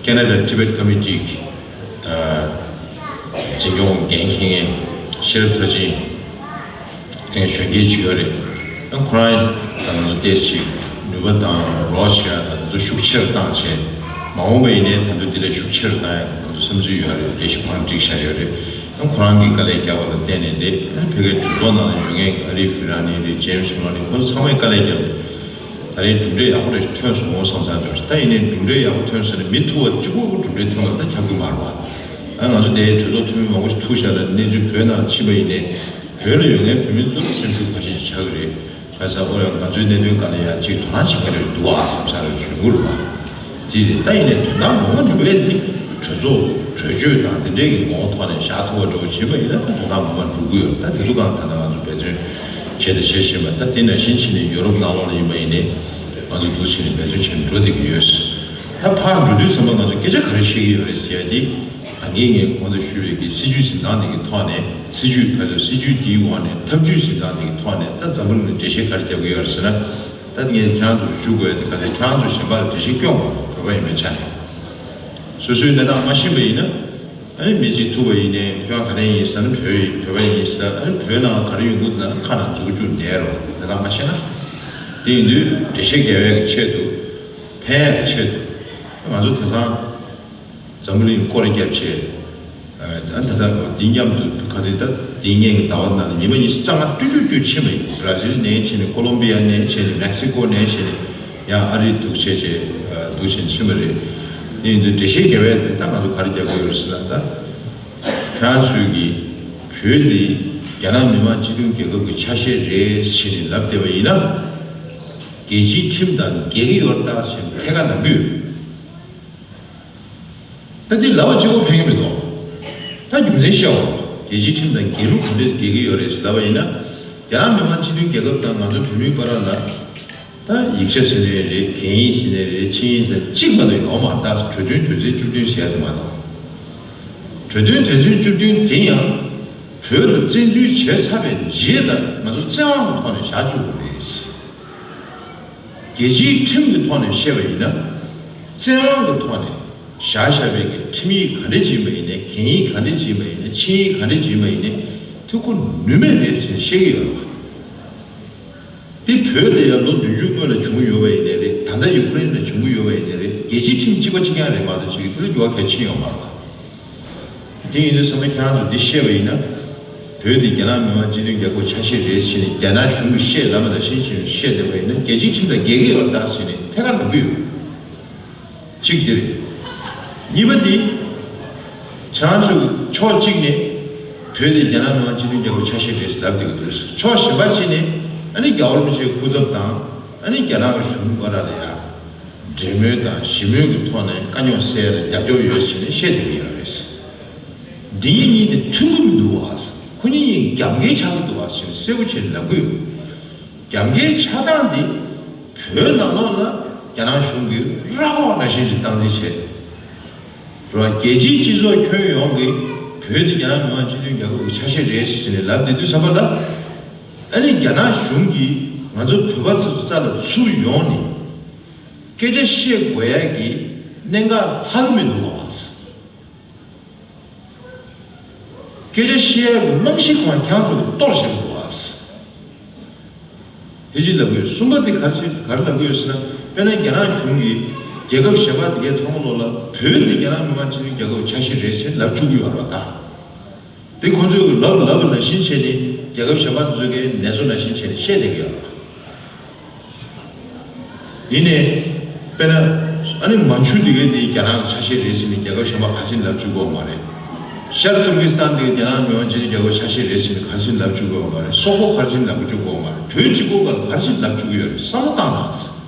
ཀེ་ན་ཌ་ཊི་བེཊ་ཀོ་མི་ཊི་གི་ཨ་འཛིན་སྐྱོང་འགན་འཁྱེར་མཁན་ཤེས་རབ་མཐར་ཕྱིན་དེ་གཞོན་སྐྱེས་ཅིག་ཡོད་རེད། ཨ་ཁོ་རང་ད་ང་ཚོ་ཏོག་ཙམ་ཅིག་ནུས་པ་དང་རོགས་བྱེད་ཡ་ད་ང་ཚོ་ཤུགས་ཆེ་རུ་བཏང་བྱས། མ་འོངས་པ་ཡིན་ནའི་ད་དུང་འདི་ལས་ཤུགས་ཆེ་རུ་བཏང་ཡ་ང་ཚོ་བསམ་ཚུལ་ཡོད་རེད། རེ་ཞིག་ཁོ་རང་བསྒྲིགས་བཞག་ཡོད་རེད། ཁོ་རང་གིས་དཀའ་ལས་བརྒྱབ་པ་ལ་བརྟེན་ནས་རེད། ཕ་གིའི་གྲོས་ཚོགས་ནང་ལ་ཡོད་མཁན་ཨ་རི་ཕི་ར་ནི་རེད། ཇེམ་སི་མེ་ལོ་ནི། ཁོ་ཚོ་ཚང་མས་དཀའ་ལས་བརྒྱབ་ནས་ད་རེས་གྲུབ་འབྲས་ཡག་པོ་རེ་ཐོན་སོང་བསམ་བསམ་འདྲ་ཞིག་ད་ཡིན་ནའི་གྲུབ་འབྲས་ཡག་པོ་ཐོན་སོང་ནས་མི་ཐུག་པ་གཅིག་པོ་གྲུབ་འབྲས་ཐོན་པ་ད་ཁྱབ་གི་མ་རེད་བ། ཨ་ང་ཚོ་དེའི་གྲོས་ཚོགས་འཐུས་མི་མང་པོ་ཞིག་ཐུག་བཞག་ལ་གནས་ཚུལ་བོད་ནང་ཕྱིན་པ་ཡིན་ནའི་བོད་ལ་ཡོད་མཁན་བོད་མི་ཚོ་ལ་སེམས་ཤུགས་ག་ཤེད་ཅིག་ཆག་གི་རེད། ཁ་སང་ཨོ་ཡ་ང་ཚོའི་གནད་དོན་སྒང་ལ་ཡ་གཅིག་དོ་སྣང་བྱེད་མཁན་རེ་འདུག་ཨ་བསམ་ས་རེ་ཡོང་གི་རེད་བ། དེ་རེད། ད་ཡིན་ནའི་དོན་དག་ངོ་མ་འགྲུབ་ཡས་ནི་གྲོས་ཚོགས་གྲོས་ཆོད་དང་དེ་འདྲའི་གི་ངོ་བོ་ཐོག་ནས་བཞག་ཐུབ་པ་འདྲ་བོ་བྱེད་པ་ཡིན་ན་ད་དོན་དག་ངོ་མ་འགྲུབ་ཀྱི་ཡོད། ད་དེ་ཚོ་སྒང་ད་ལྟ་ང་ཚོ་འབད་བརྩོན་བྱས་དང་བྱེད་བཞིན་པ། ད་དེ་ནང་བཞིན་བྱས་ནས་ཡོ་རོབ་ནང་ལོགས་ལ་ཡིན་པ་ཡིན་ནའི་ང་ཚོ་འདུག་བྱས་ནས་འབད་བརྩོན་བྱས་ནས་འགྲོ་བསྡད་ཀྱི་ཡོད། ད་ཕར་འགྲོ་དུས་ཙམ་པ་ང་ཚོ་སྐད་ཆ་ག་རེ་བཤད་ཀྱི་ཡོད་རེད་ཟེར་ཡ་དེ། ད་གིན་ངས་གོང་དུ་ཞུས་པའི་གི་སྲིད་ཇུས་འཛིན་སྟངས་དེ་གི་ཐོག་ནས། སྲིད་ཇུས་ཁ་ཚོད་སྲིད་ཇུས་དེའི་འོག་ནས་ཐབས་ཇུས་འཛིན་སྟངས་དེ་གི་ཐོག་ནས་ད་འཛམ་བུ་གླིང་ལ་འགྲེལ་བཤད་ག་རེ་རྒྱབ་ཀྱི་ཡོད་རེད་ཟེར་ན། ད་ངས་ཁྱེད་རང་ཚོར་ཞུ་དགོས་ཡ་དེ་ག་ཚོད་ཁྱེད་རང་ཚོ་གཞན་པ་ལ་འགྲེལ་བཤད་སྐྱོན་དགོས། བོད་པ་ཡིན་པའི་ཆ་ནས་སོ་སོའི་གནས་སྟངས་མ་ཤེས་པ་ཡིན་ན། ཨ་ནི་མི་གཅིག་ཐུག་པ་ཡིན་ནའི་ཁྱོད་རང་ག་ནས་ཡིན་ཟེར་ན་བོད་ཡིན། བོད་པ་ཡིན་ཟེར། ཨ་ནི་བོད་ནང་ག་རེ་ཡོང་གི་འདུག་ལབ་ན་ཁ་ནང་འཛུལ་བཅུག་བསྡད་རོགས། གནས་སྟངས་མ་ཤེས་ན། དེ་ཡིན་དུས་འགྲེལ་བཤད་རྒྱབ་ཡ་གི་ཆེད་དུ། ཕན་ཡག་གི་ཆེད་དུ། ང་ཚོ་དེང་སང་། འཛམ་བུ་གླིང་སྐོར་ར་བརྒྱབ་བྱས། ཨ་ད་ལྟ་འདི་མཉམ་དུ་ག་ཚོད་ད་འདི་སྔོན་གྱི་ཟླ་བ་ནང་ལ་ཉི་མ་ཉི་ཤུ་རྩ་ལྔ་ཏུ་ཏུ་ཏུ་ཕྱིན་པ་ཡིན། བྷ་ར་ཟིལ་ནས་ཕྱིན་ནས། ཀོ་ལོམ་བི་ཡ་ནས་ཕྱིན་ནས། མེག་སི་ཀོ་ནས་ཕྱིན་ནས། ཡང་ཨ་རི་འདུག་བྱས་བྱས་འདུག་བྱས་ཕྱིན་པ་རེད། དེ་ཡིན་དུས་འགྲེལ་བཤད་རྒྱག་པའི་དེ་ད་ང་ཚོ་ག་རེ་རྒྱག་དགོས་ཡོད་ཟེར་ན། ད་ཁྱེད་རང་ཚོས་ཀྱི་བོད་འདི་རྒྱ་ནག་མི་དམངས་སྤྱི་མཐུན་རྒྱལ་ཁབ་ཀྱི་ཆ་ཤས་རེད་ཟེར་ནས་ལབ་བསྡད་པ་ཡིན་ན། རྒྱལ་སྤྱིའི་ཁྲིམས་དང་འགལ་གྱི་ཡོད་རེད་ད་ཟེར་ནས་ཐད་ཀར་ལབ་ཀྱི་ཡོད། ད་འདི་ལབ་པ་གཅིག་པོ་ཕན་གྱི་མི་འདུག་ད་རྒྱུ་མཚན་བཤད་འོ། རྒྱལ་སྤྱིའི་ཁྲིམས་དང་འགལ་ལུགས་ག་འདྲས་འགལ་གྱི་ཡོད་རེད་ཟེར་ལབ་པ་ཡིན་ན། རྒྱ་ནག་མི་དམངས་སྤྱི་མཐུན་རྒྱལ་ཁབ་དང་ང་ཚོ་བོད་མིའི་བར་ལ། ད་ཡིག་ཆ་ཟེར་ནའི་རེད། གན་ཡིག་ཟེར་ནའི་རེད། ཆིངས་ཡིག་ཟེར་གཅིག་མ་གཏོགས་ཡོད་མ་རེད། ད་གྲོས་མཐུན་དོན་ཚན་བཅུ་བདུན་ཟེར་ཡ་དེ་མ་གཏོགས། གྲོས་མཐུན་དོན་ཚན་བཅུ་བདུན་དེ་ཡང་བོད་ལ་བཙན་འཛུལ་བྱས་ཚར་བའི་རྗེས་ལ་ང་ཚོ་བཙན་དབང་གི་ཐོག་ནས་བཞག་བཅུག་དགོས་རེད། རྒྱལ་སྤྱིའི་ཁྲིམས་ཀྱི་ཐོག་ནས་བཤད་པ་ཡིན་ན། བཙན་དབང་གི་ཐོག་ནས་བཞག་བཞག་པའི་གི་ཁྲིམས་ཡིག་ག་འདྲ་བྱིན་པ་ཡིན་ནའི། གན་ཡིག་ག་འདྲ་བྱིན་པ་ཡིན་ནའི། ཆིངས་ཡིག་ག་འདྲ་བྱིན་པ་ཡིན་ནའི། འཐུས་སྒོ་ནུས་མེད་རེད་ཟེར་བཤད་ཀྱི་ཡོད་རེད་བ། འདི་བོད་ལ་ཡང་ལོ་བདུན་ཅུ་སྔོན་ལ་བྱུང་ཡོད་པ་ཡིན་ནའི་རེད། ད་ལྟ་ཡུཀ་རེན་ལ་བྱུང་གི་ཡོད་པ་ཡིན་ནའི་རེད། རྒྱལ་སྤྱིའི་ཁྲིམས་གཅིག་པ་གཅིག་རྐྱང་རེད་མ་གཏོགས་ཅིག་དེ་ལ་འགྱུར་བ་གལ་ཆེན་ཡོད་མ་རེད། དེ་ཡིན་དུས་ཙམ་པ་ཁྱེད་རང་ཚོ་འདི་བཤད་པ་ཡིན་ན། བོད་འདི་རྒྱ་ནག་མི་དམངས་སྤྱི་མཐུན་རྒྱལ་ཁབ་ཆ་ཤས་རེད་ཟེར་ནས་རྒྱ་ནག་གཞུང་གིས་བཤད་ལབ་པ་དང་ཤེས་བཞིན་བཤད་བསྡད་པ་ཡིན་ན། རྒྱལ་སྤྱིའི་ཁྲིམས་དང་འགལ་གྱི་ཡོད་རེད་ད་ཟེར་ནས་ཐད་ཀར་ལབ་ཀྱི་ཡོད། གཅིག་འདི་རེད། གཉིས་པ་འདི། ཁྱེད་རང་ཚོས་ཕྱོགས་གཅིག་ནས་བོད་དེ་རྒྱ་ནག་མི་དམངས་སྤྱི་མཐུན་རྒྱལ་ཁབ་ཆ་ཤས་རེད་ལབ་བསྡད་ཀྱི་འདུག་ཕྱོགས་གཞན་པ་གཅིག་ནས་ཨ་ནི་རྒྱལ་བ་རིན་པོ་ཆེའི་སྐུ་ཚབ་དང་། ཨ་ནི་རྒྱ་ནག་གི་གཞུང་བར་ལ་ཡ་འབྲེལ་མོལ་དང་ཞི་མོལ་གྱི་ཐོག་ནས་དཀའ་རྙོག་སེལ་ཡ་ལ་རྒྱབ་སྐྱོར་ཡོད་ཟེར་ནས་བཤད་བསྡད་ཀྱི་ཡོད་རེད། འདི་གཉིས་གཉིས་དེ་མཐུན་གྱི་མི་འདུག་བ། ཁོ་གཉིས་གཉིས་རྒྱབ་འགལ་ཆགས་ཀྱི་འདུག་བ་ཟེར་ནས་གསལ་པོ་བྱས་ནས་ལབ་ཀྱི་ཡོད། རྒྱབ་འགལ་ཆགས་སྟངས་འདི་བོད་ནང་ལོགས་ལ་རྒྱ་ནག་གཞུང་གིས་ར་འོག་ནང་བཞིན་གྱི་སྟངས་འཛིན་བྱས། རོ། རྒྱལ་སྤྱིའི་སྤྱི་ཚོགས་ཁྱོན་ཡོངས་ཀྱིས་བོད་དེ་རྒྱ་ནག་མི་དམངས་སྤྱི་མཐུན་རྒྱལ་ཁབ་ཀྱི་ཆ་ཤས་རེད་ཟེར་ནས་ལབ་བསྡད་དུས་ཙམ་པ་ལ། ཨ་ནི་རྒྱ་ནག་གཞུང་གིས་ང་ཚོ་བོད་པ་ཚོའི་རྩ་ལ་ཚུར་ཡོང་ནས་སྐད་ཆ་བཤད་དགོས་ཡ་གི་གནད་འགག་ལྷག་གི་མི་འདུག་བ། སྐད་ཆ་བཤད་ཡ་གི་རྨང་གཞི་ཁོང་ཁྱེད་རང་ཚོ་གིས་གཏོར་བཞག་གི་འདུག་བ། དེ་གཅིག་ལབ་དགོས། གསུམ་པ་དེ་ག་རེ་བྱེད་ག་རེ་ལབ་དགོས་ཟེར་ན། དཔེར་ན་རྒྱ་ནག་གཞུང་གིས་རྒྱལ་ཁབ་གཞན་པ་དེ་གའི་ཚང་མ་ལོག་ལ་བོད་འདི་རྒྱ་ནག་མི་དམངས་སྤྱི་མཐུན་རྒྱལ་ཁབ་ཆ་ཤས་རེད་ཟེར་ལབ་བཅུག་གི་ཡོད་རེད་བ་ད། དེ་ཁོང་ཚོས་ལབ་ལབ་པ་ནང་བཞིན་བྱས་ནས་རྒྱལ་ཁབ་གཞན་པ་དེ་ཚོ་གའི་ནེ་ཙོ་ནང་བཞིན་བྱས་ནས་བཤད་བསྡད་ཀྱི་ཡོད་རེད་བ། ཡིན་ནའི། དཔེར་ན། ཨ་ནི་མན་ཇུ་འདི་གའི་དེ་རྒྱ་ནག་གི་ཆ་ཤས་རེད་ཟེར་ནས་རྒྱལ་ཁབ་གཞན་པ་ག་ཚོད་ལབ་བཅུག་གི་ཡོད་མ་རེད། ཤར་ཏུར་ཀི་སི་ཐན་འདི་རྒྱ་ནག་མི་དམངས་སྤྱི་མཐུན་རྒྱལ་ཁབ་ཆ་ཤས་རེད་ཟེར་ནས་ག་ཚོད་ལབ་བཅུག་གི་ཡོད་མ་རེད། སོག་པོ་ག་ཚོད་ལབ་བཅུག་གི་ཡོད་མ་རེད། བོད་གཅིག་པོ་ག་ག་ཚོད་ལབ་བཅུག་གི་ཡོད་རེད། བསམ་བློ་བཏང་དང་།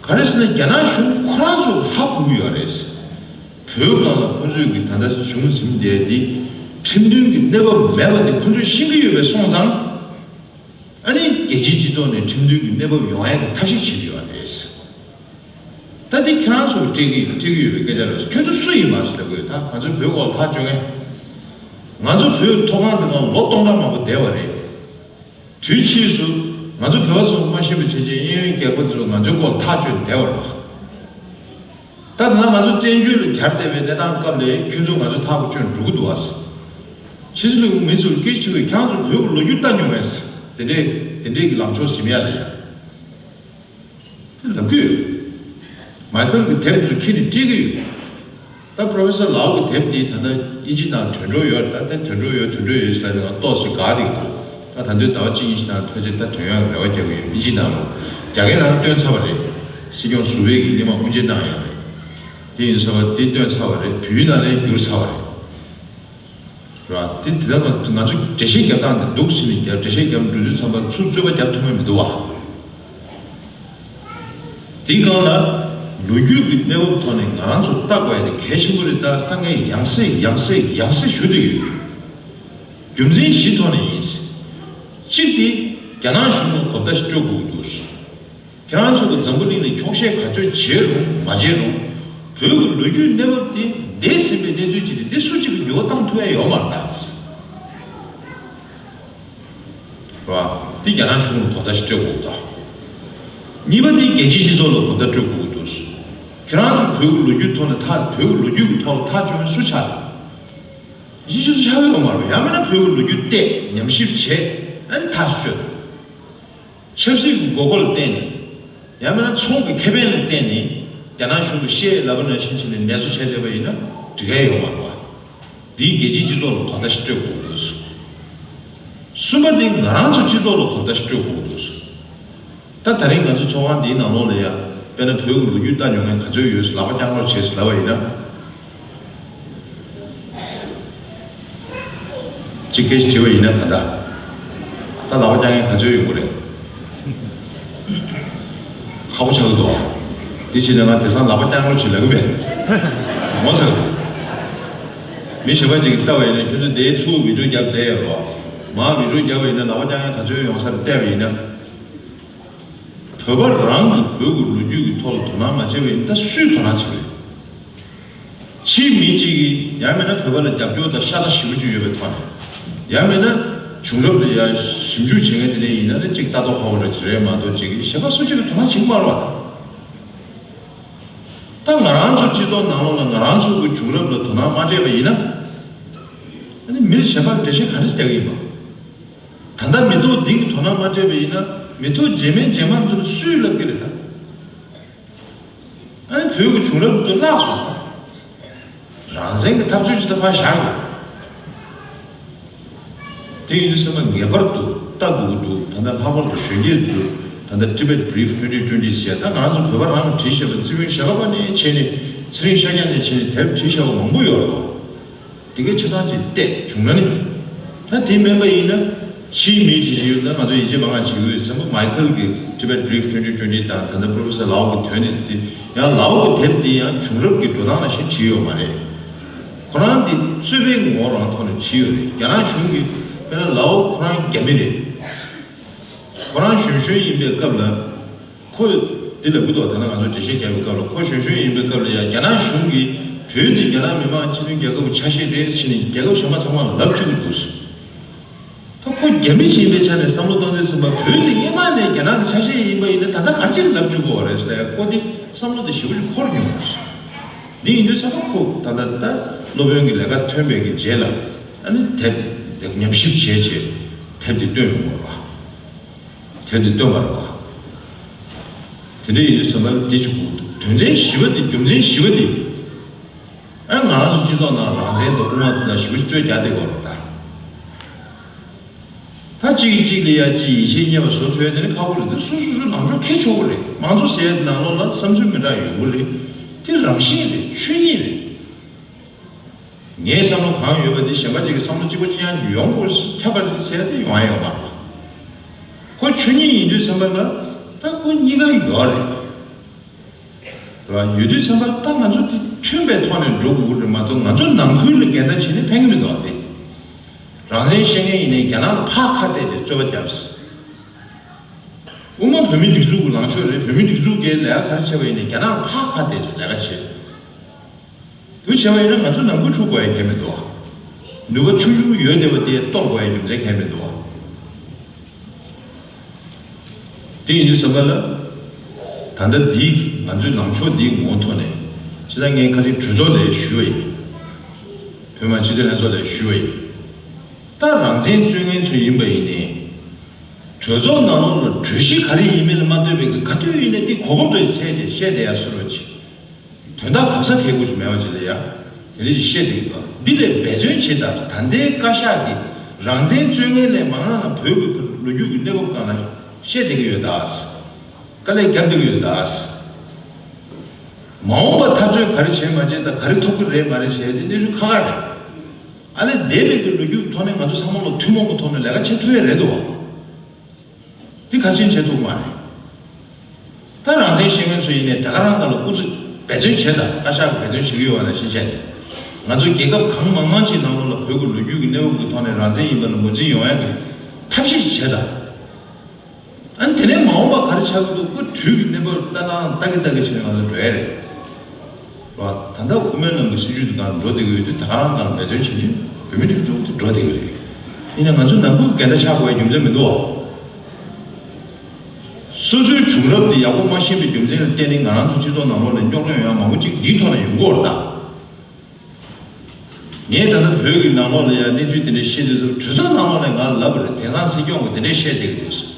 ག་རེ་ཟེར་ན་རྒྱ་ནག་གཞུང་ཁོ་རང་ཚོ་ཧ་གོ་གི་ཡོད་རེད། བོད་སྒང་ལ་ཁོ་ཚོས་ཀྱི་ད་ལྟ་གཞུང་འཛིན་བསྡད་དེ་ཁྲིམས་མཐུན་གྱི་གནས་བབ་མེད་པ་དེ་ཁོ་ཚོས་ཤེས་ཀྱི་ཡོད་པའི་སོང་ཙང་། ཨ་ནི་རྒྱལ་སྤྱིའི་སྤྱི་ཚོགས་ནས་ཁྲིམས་མཐུན་གྱི་གནས་བབ་ཡོང་ཡ་གི་ཐབས་ཤེས་བྱེད་ཀྱི་ཡོད་རེད། ད་འདི་ཁྱེད་རང་ཚོར་སྤྲད་ཀྱི་ཡོད། སྤྲད་ཀྱི་ཡོད་པའི་སྐད་ཆ་རེད། ཁྱོད་ཚོ་སུ་ཡིན་པ་ཟེར་ལབ་དགོས། ད་ང་ཚོ་བོད་སྐོར་ཐག་གཅོད་མཁན། ང་ཚོ་བོད་མཐོ་སྒང་འདི་སྒང་ལོ་སྟོང་ཕྲག་མང་པོ་བསྡད་པ་རེད། དུས་ཕྱིས་སུ་ང་ཚོ་བོད་པ་ཚོ་མ་ཤེས་པ་བྱས་རྗེས་གཡས་གཡོན་རྒྱལ་ཁབ་ཚོས་ང་ཚོའི་སྐོར་ཐག་གཅོད་བསྡད་པ་རེད། ད་ད་ལྟ་ང་ཚོ་བཙན་བྱོལ་ལ་གྱར་བསྡད་པའི་གནས་སྟངས་སྐབས་ལ་ཁྱོད་ཚོ་ང་ཚོ་ཐག་གཅོད་འགྲོ་གི་འདུག་བ། ཕྱི་སྲིད་ལས་ཁུངས་མི་ཚོར་སྐད་ཆ་དྲིས་པས་ཁྱེད་རང་ཚོ་བོད་ཀྱི་ལོ་རྒྱུས་ལྟ་མྱོང་བས། དེ་འདྲའི་དེ་འདྲའི་གི་ལངས་ཕྱོགས་ཟིན་ཡ་ལ་ཡ། དེ་ལབ་ཀྱི་ཡོད། མའི་ཁལ་གྱི་དེབ་ཚོ་ཁྱེར་ནས་བྲིས་ཀྱི་ཡོད། ད་པྲོ་ཕེ་སར་ལའོ་གི་དེབ་འདི་ད་ལྟ་དབྱིན་ཇི་ནང་ཐོན་འགྲོ་ཡོད། ད་ལྟ་ཐོན་འགྲོ་ཡོད། ཐོན་འགྲོ་ཡོད་ཟེར་ལ་ང་ཏོག་ཙམ་དགའ་བསྡད་ཀྱི་འདུག་ད་ད་འདོད་ཟླ་བ་གཅིག་གཉིས་ཤིག་ནང་ཐོན་རྗེས་ད་ཐོན་ཡག་རེ་བ་རྒྱག་གི་ཡོད། དབྱིན་ཇི་ནང་ལ་རྒྱ་སྐད་ནང་བཏོན་ཚར་བ་རེད། སྲིད་སྐྱོང་ཟུར་པས་ཀྱིས་སྔོན་མ་དབུ་འབྱེད་གནང་ཡོད་རེད། དེ་ཡིན་ཚར་བ་དེ་བཏོན་ཚར་བ་རེད། བོད་ཡིག་ནང་ལ་བསྒྱུར་ཚར་བ་རེད། ར། དེ་དེ་དག་ང་ང་ཚོ་འགྲེལ་བཤད་རྒྱབ་སྟངས་དེ་འདུག་ཟེར་ནས་རྒྱབ་འགྲེལ་བཤད་རྒྱབ་འགྲོ་དུས་ཙམ་པ་ཚུར་རྩོད་པ་རྒྱབ་ཐུབ་མིན་མི་འདུག་བ། དེའི་སྒང་ལ་ལོ་རྒྱུས་ཀྱི་གནས་བབ་ཐོག་ནས་ང་རང་ཚོ་ལྟ་དགོས་ཡ་དེ་གལ་ཆེན་པོ་རེད། ད་ལྟ་ངས་ཡང་སེ་ཡང་སེ་ཡང་སེ་ཞུ་བསྡད་ཡོད། རྒྱུ་མཚན་བཞི་ཐོག་ནས་ཡིན། གཅིག་དེ་རྒྱ་ནག་གཞུང་ལ་གོ་བརྡ་ཞིག་སྤྲོད་དགོས་ཀྱི་འདུག་ཁྱེད་རང་ཚོ་གི་འཛམ་བུ་གླིང་ལ་འཁྱོག་བཤད་ག་ཚོད་བྱས་རུང་མ་བྱས་རུང་། བོད་ཀྱི་ལོ་རྒྱུས་གནས་བབ་དེ་འདས་ཟིན་པའི་གནས་ཚུལ་ཅིག་རེད། དེ་སུ་གཅིག་གིས་འགྱུར་བ་བཏང་ཐུབ་ཡ་ཡོད་མ་རེད་ད། རེད་བ། དེ་རྒྱ་ནག་གཞུང་ལ་གོ་བརྡ་ཞིག་སྤྲད་དགོས་ད། གཉིས་པ་དེ་རྒྱལ་སྤྱིའི་སྤྱི་ཚོགས་ལ་གོ་བརྡ་སྤྲོད་དགོས་ཀྱི་འདུག་ཁྱེད་རང་ཚོ་བོད་ཀྱི་ལོ་རྒྱུས་ཐོག་ནས་ཐག་བོད་ཀྱི་ལོ་རྒྱུས་ཀྱི་ཐོག་ལ་ཐག་གཅོད་མཁན་སུ་ཆགས་རེད། གཞིས་བྱེས་ཚོ་ཆགས་ཀྱི་ཡོད་མ་རེད་བ། ཡང་མིན་ན་བོད་ཀྱི་ལོ་རྒྱུས་བལྟས་ཉམས་ཞིབ་བྱས་ཨ་ནི་ཐག་གཅོད་དང་། ཆབ་སྲིད་ཀྱི་དགོས་མཁོ་ལ་བརྟེན་ནས། ཡང་མིན་ན་ཚོང་གི་ཁེ་ཕན་ལ་བརྟེན་ནས། རྒྱ་ནག་གཞུང་གིས་བཤད་ལབ་པ་ནང་བཞིན་བྱས་ནས་ནད་གསོ་བྱས་བསྡད་པ་ཡིན་ན་འགྲིག་གི་ཡོད་མ་རེད་བ། འདིས་རྒྱལ་སྤྱིའི་སྤྱི་ཚོགས་ལ་གོ་བརྡ་ཞིག་སྤྲོད་དགོས་འདུག་གསུངས། གསུམ་པ་དེ་ང་རང་ཚོ་སྤྱི་ཚོགས་ལ་གོ་བརྡ་ཞིག་སྤྲོད་དགོས་འདུག་གསུངས། ད་ད་རིང་ང་ཚོ་ཚོགས་ཁང་འདིའི་ནང་ལོགས་ལ་ཡ། དཔེར་ན་བོད་ཀྱི་ལོ་རྒྱུས་ལྟ་མྱོང་མཁན་ག་ཚོད་ཡོད་ལག་པ་བརྐྱངས་རོགས་བྱེད་ཟེར་ལབ་པ་ཡིན་ན། གཅིག་སྐད་ཆ་དྲིས་པ་ཡིན་ན་ད་ལྟ། ད་ལག་པ་བརྐྱངས་མཁན་ག་ཚོད་ཡོང་གི་རེད། ཁག་པོ་ཆགས་ཀྱི་འདུག་དེ་བྱས་ན་ང་དེང་སང་ལག་པ་བརྐྱངས་རོགས་བྱེད་ལབ་ཀྱི་མེད། ངོ་ཚ། མི་གཞན་པ་ཅིག་གིས་བལྟས་པ་ཡིན་ན་ཁྱོད་ཚོ་དེའི་ཚུར་བི་ཌིའོ་རྒྱབ་བསྡད་ཡོད་རོགས། མར་བི་ཌིའོ་རྒྱབ་པ་ཡིན་ན་ལག་པ་བརྐྱངས་མཁན་ག་ཚོད་ཡོང་ས་རེད་བལྟས་པ་ཡིན་ན། བོད་པ་རང་གིས་བོད་ཀྱི་ལོ་རྒྱུས་ཀྱི་ཐོག་ལ་དོ་སྣང་མ་བྱས་པ་ཡིན་ན་ད་སུས་དོ་སྣང་བྱེད་ཀྱི་རེད། ཕྱིའི་མི་གཅིག་གིས་ཡང་མིན་ན་བོད་པ་ལ་རྒྱབ་སྐྱོར་དང་ཤ་ཚ་ཞེ་པོ་ཅིག་ཡོད་པའི་ཐོག་ནས། ཡང་མིན་ན་བྱུང་རབས་ལ་ཡང་ཞིབ་འཇུག་བྱེད་མཁན་དེ་འདྲ་ཡིན་ན་ནི་གཅིག་ལྟ་རྟོག་ཧོ་རེ་ཅིག་རེད་མ་གཏོགས་གཅིག་གིས་གཞན་པ་སུ་གཅིག་གིས་དོ་སྣང་བྱེད་ཀྱི་མ་རེད་བ་ད། ད་ང་རང་ཚོ་སྤྱི་ཚོགས་ནང་ལོགས་ལ་ང་རང་ཚོ་གི་བྱུང་རབས་ལ་དོ་སྣང་མ་སྤྲད་པ་ཡིན་ན། ཨ་ནི་མི་གཞན་པར་འགྲེལ་བཤད་ག་རེ་རྒྱག་གི་ཡིན་པ། ད་ལྟ་མི་ཐོག་འདི་གི་དོ་སྣང་མ་སྤྲད་པ་ཡིན་ན་མི་ཐོག་རྗེས་མའི་རྗེས་མ་ཚོ་ལ་སུས་ལབ་ཀྱི་རེད་ད། ཨ་ནི་བོད་ཀྱི་བྱུང་རབས་ཚོ་བརླག་སོང་། རང་བཙན་གྱི་འཐབ་རྩོད་ཅིག་ད་ཕར་བཞག་དགོས། དེ་ཡིན་དུས་ཚང་མ་ངེས་པར་དུ་ལྟ་དགོས་ཀྱི་འདུག་ད་ལྟ་ལྷག་པར་དུ་གཞོན་སྐྱེས་ཚོས་ད་ལྟ་Tibet Brief twenty twenty ཟེར་ད་ང་རང་ཚོ་བོད་པ་རང་གིས་བྲིས་བཞག་པ་རྩིས་དཔོན་ཞྭ་སྒབ་ནས་བྱས་ནས་ཚེ་རིང་ཤཱཀྱ་ནས་བྱས་ནས་དེབ་བྲིས་བཞག་པ་མང་པོ་ཡོད་རེད་བ། དེ་གའི་ཆ་ཚང་ཅིག་བལྟས་བྱུང་ན་ནི། ད་དེ་མིན་པ་ཡིན་ན་ཕྱིའི་མིའི་གྲས་ཤིག་ཡོད་ན་ང་ཚོ་ཡིད་ཆེས་མང་བ་བྱེད་ཀྱི་ཡོད་ཚན་པོ་མའི་ཁལ་གྱི་Tibet Brief twenty twenty དང་ད་ལྟ་Professor Lau གི་དོན་ནི་དེ་ཡང་Lau གི་དེབ་འདི་ཡང་བྱུང་རབས་ཀྱི་འགྲོ་སྟངས་ལ་ཞིག་བྲིས་ཡོད་མ་རེད། ཁོ་རང་འདི་རྩོད་པའི་ངོ་བོ་རང་ཐོག་ནས་བྲིས་ཡོད་རེད། རྒྱ་ནག་གཞུང་གིས་དཔེར་ན་Lau ཁོ་རང་རྒྱ་མི་རེད། ཁོ་རང་གཞོན་གཞོན་ཡིན་པའི་སྐབས་ལ། ཁོས་འདི་ལབ་ཀྱི་འདུག་ད་ནང་ང་ཚོས་འགྲེལ་བཤད་རྒྱག་པའི་སྐབས་ལ་ཁོ་གཞོན་གཞོན་ཡིན་པའི་སྐབས་ལ་ཡང་རྒྱ་ནག་གཞུང་གིས་བོད་འདི་རྒྱ་ནག་མི་དམངས་སྤྱི་མཐུན་རྒྱལ་ཁབ་ཀྱི་ཆ་ཤས་རེད་ཟེར་ནས་རྒྱལ་ཁབ་གཞན་པ་ཚང་མ་ལ་ལབ་བཅུག་གི་འདུག་ད་ཁོ་རྒྱ་མི་ཞིག་ཡིན་པའི་ཆ་ནས་བསམ་བློ་བཏང་དུས་ཙམ་པ་བོད་འདི་སྔོན་མ་ནས་རྒྱ་ནག་གི་ཆ་ཤས་ཡིན་པ་ཡིན་ན་ད་ལྟ་ག་རེ་བྱས་ནས་ལབ་བཅུག་དགོས་པ་རེད་ཟེར་ཁོ་འདི་བསམ་བློ་དེ་ཞེ་པོ་ཅིག་འཁོར་མྱོང་། འདི་ཡིན་དུས་ཙམ་པ་ཁོ་ད་ལྟ་ད་སློབ་དཔོན་གྱི་ལས་ཀ་ཐོན་པའི་གི་རྗེས་ལ་ཨ་ནི་དེབ་ཉམས་ཞིབ་བྱས་རྗེས་དེབ་འདི་བཏོན་ཡོང་དགོས་པ། དེབ་འདི་བཏོན་པ་རེད་བ། དེ་འདྲ་ཡིན་དུས་ཙམ་པ་ལ་འདི་ཅིག་དགོས་འདུག་དོན་ཚན་བཞི་པ་འདི་རྒྱུ་མཚན་བཞི་པ་འདི། ཨ་ང་རང་ཚོ་སྤྱི་ཚོགས་ནང་རང་བཙན་དང་དབུ་མ་དང་ཞི་བ་ཞིག་རྩོད་རྒྱག་བསྡད་ཡོད་རེད་ད། ད་གཅིག་གིས་གཅིག་ལ་ཡ་གཅིག་ཡིད་ཆེས་རྙེད་པ་བཟོ་ཐུབ་ཡ་དེ་ནི་ཁག་པོ་རེད་དེ་སོ་སོ་སོའི་ལངས་ཕྱོགས་འཁྱེར་ཆོག་གི་རེད། མང་གཙོ་ཟེར་ཡ་དེ་ནང་ལོགས་ལ་བསམ་ཚུལ་མི་འདྲ་ཡོང་གི་རེད། དེ་རང་བཞིན་རེད་ཆོས་ཉིད་རེད། ངའི་བསམ་བློ་གང་ཡོད་པ་དེ་གཞན་པ་ཅིག་གི་བསམ་བློ་གཅིག་པ་གཅིག་རྐྱང་ཅིག་ཡོང་དགོས་ཁྱབ་པ་རེད་ཟེར་ཡ་དེ་ཡོང་ཡ་ཡོད་མ་རེད། ཁོ་ཆོས་ཉིད་ཡིན་དུས་ཙམ་པ་ལ་ད་ཁོ་གཉིས་ཀ་ཡོད་རེད། རེད་བ། ཡོད་དུས་ཙམ་པ་ལ་ད་ང་ཚོ་དེ་མཐུན་པའི་ཐོག་ནས་འགྲོ་དགོས་ཀྱི་རེད་མ་གཏོགས་ང་ཚོ་ནང་ཁུལ་ལ་འགལ་ཟླ་བྱས་ནས་ཕན་གྱི་མི་འདུག་བ་དེ། རང་བཙན་བཤད་མཁན་ཡིན་ནའི་རྒྱ་ནག་ལ་ཕར་ཁ་གཏད་དེ་རྩོད་པ་བརྒྱབ། དབུ་མ་བོད་མིའི་སྒྲིག་འཛུགས་ཀྱི་ལངས་ཕྱོགས་རེད། བོད་མིའི་སྒྲིག་འཛུགས་ཀྱིས་ལས་ཀ་ག་རེ་བྱས་པ་ཡིན་ནའི་རྒྱ་ནག་ལ་ཕར་ཁ་གཏད་དེ་ལས་ཀ་བྱས། དུ་བྱས་པ་ཡིན་ན་ང་ཚོ་ནང་ཁུལ་འཁྲུག་དགོས་ཡ་གལ་མི་འདུག་བ། ནུས་པ་ཆུང་ཆུང་ཡོད་བསྡད་པ་དེ་གཏོར་དགོས་ཡ་རྒྱུ་མཚན་གལ་མི་འདུག་བ། དེ་ཡིན་དུས་ཙམ་པ་ལ། ད་ལྟ་འདིའི་ང་ཚོའི་ལངས་ཕྱོགས་འདིའི་ངོ་ཐོག་ནས་ཇི་ལྟར་ངས་ཁ་ཅིག་གྲོས་ཚོགས་ལ་ཞུས་པ་ཡིན། བོད་མི་མང་སྤྱི་འཐུས་ལྷན་ཚོགས་ལ་ཞུས་པ་ཡིན། ད་རང་བཙན་རྩོད་མཁན་ཚོ་ཡིན་པ་ཡིན་ནའི། གྲོས་ཚོགས་ནང་ལོགས་ལ་གྲོས་གཞི་ག་རེ་ཡིན་མིན་ལ་མ་ལྟོས་པའི་གི་ག་དུས་ཡིན་ནའི་འདི་གོ་སྐབས་འདྲ་ཞིག་འཚོལ་ཏེ་བཤད་བསྡད་ཡ་བཟོ་འདྲ་ཅིག་དོན་དག་གབ་ས་གལ་དགོས་ཅིག་མེད་པ་ཅིག་ལ་ཡ། དེ་འདྲ་ཞིག་བཤད་བསྡད་ཀྱི་འདུག་འདི་ལས་འབད་བརྩོན་བྱེད་དང་ད་ལྟའི་བཀའ་ཤག་གིས་རང་བཙན་རྩོད་མཁན་ལས་མང་ང་ལ་བོད་ཀྱི་ལོ་རྒྱུས་ཀྱི་གནས་བབ་སྒང་ལ་བཤད་བསྡད་ཀྱི་ཡོད་ད། དཀའ་ལས་བརྒྱབ་བསྡད་ཀྱི་ཡོད་ད། མ་འོངས་པ་འཐབ་རྩོད་ག་རེ་བྱས་མ་བྱས་དང་ག་རེ་ཐོབ་ཀྱི་རེད་མ་རེད་ཟེར་ཡ་དེ་གནས་ཚུལ་ཁག་ཁག་རེད། ཨ་ལས་འདས་པའི་གི་ལོ་རྒྱུས་ཀྱི་ཐོག་ནས་ང་ཚོ་ཚང་མ་ལ་ཐུན་མོང་གི་ཐོག་ནས་ལས་ཀ་བྱེད་ཐུབ་ཡ་རེད་འདུག་བ། འདི་ག་ཕྱིན་བྱེད་ཐུབ་མ་རེད། ད་རང་བཙན་ཤེས་མཁན་ཚོ་ཡིན་ནའི་ད་ག་རང་ག་ལ་སྐུ་ཚེ་འབད་བརྩོན་བྱེད་དང་བཀའ་ཤག་གི་འབད་བརྩོན་བྱེད་ཀྱི་ཡོད་པ་ལ་གཞི་བྱས་ནས། ང་ཚོ་རྒྱལ་ཁབ་གང་མང་མང་ཅིག་ནང་ལོགས་ལ་བོད་ཀྱི་ལོ་རྒྱུས་ཀྱི་གནས་བབ་ཀྱི་ཐོག་ནས་རང་བཙན་ཡིན་པ་ལ་ངོས་འཛིན་ཡོང་ཡ་གི་ཐབས་ཤེས་ཤིག་བྱེད་དང་། ཨ་ནི་དེ་ནས་མ་འོངས་པ་ག་རེ་ཆགས་ཀྱི་འདུག་ཁོ་དུས་ཀྱི་གནས་བབ་ལྟ་སྟངས་ལྟ་གི་ལྟ་གི་བྱས་ནས་ང་ཚོ་འགྲོ་ཡ་རེད། བ། ད་ལྟ་དབུ་མའི་ལམ་གྱི་སྲིད་བྱུས་དེ་གང་འགྲོ་བསྡད་ཀྱི་ཡོད་དུས་ད་ག་རང་གང་འབད་བརྩོན་བྱེད་རྒྱུ་བོད་མི་སྒྲིག་འཛུགས་དེ་འགྲོ་བསྡད་ཀྱི་རེད། ཡིན་ན་ང་ཚོ་ནང་ཁུལ་འགལ་ཟླ་ཆགས་དགོས་པའི་རྒྱུ་མཚན་མི་འདུག་བ། སོ་སོའི་བྱུང་རབས་དེ་ཡག་པོ་མ་ཤེས་པའི་རྒྱུ་མཚན་ལ་བརྟེན་ནས་ང་རང་ཚོ་སྤྱི་ཚོགས་ནང་ལོགས་ལ་རྙོག་དྲ་ཡོང་ཡ་མང་པོ་ཅིག་འདིའི་ཐོག་ནས་ཡོང་གི་ཡོད་རེད་ད། ངས་ད་ལྟ་བོད་ཀྱི་ནང་ལོགས་ལ་ཡ་གནས་ཚུལ་དེ་འདྲ་བཤད་དུས་ཙམ་གྲོས་ཚོགས་ནང་ལོགས་ནས་ང་ལ་ལབ་པ་རེད། དེང་སང་སྲིད་སྐྱོང་གིས་དེ་འདྲ་བཤད་བསྡད་ཀྱི་འདུག་ཟེར།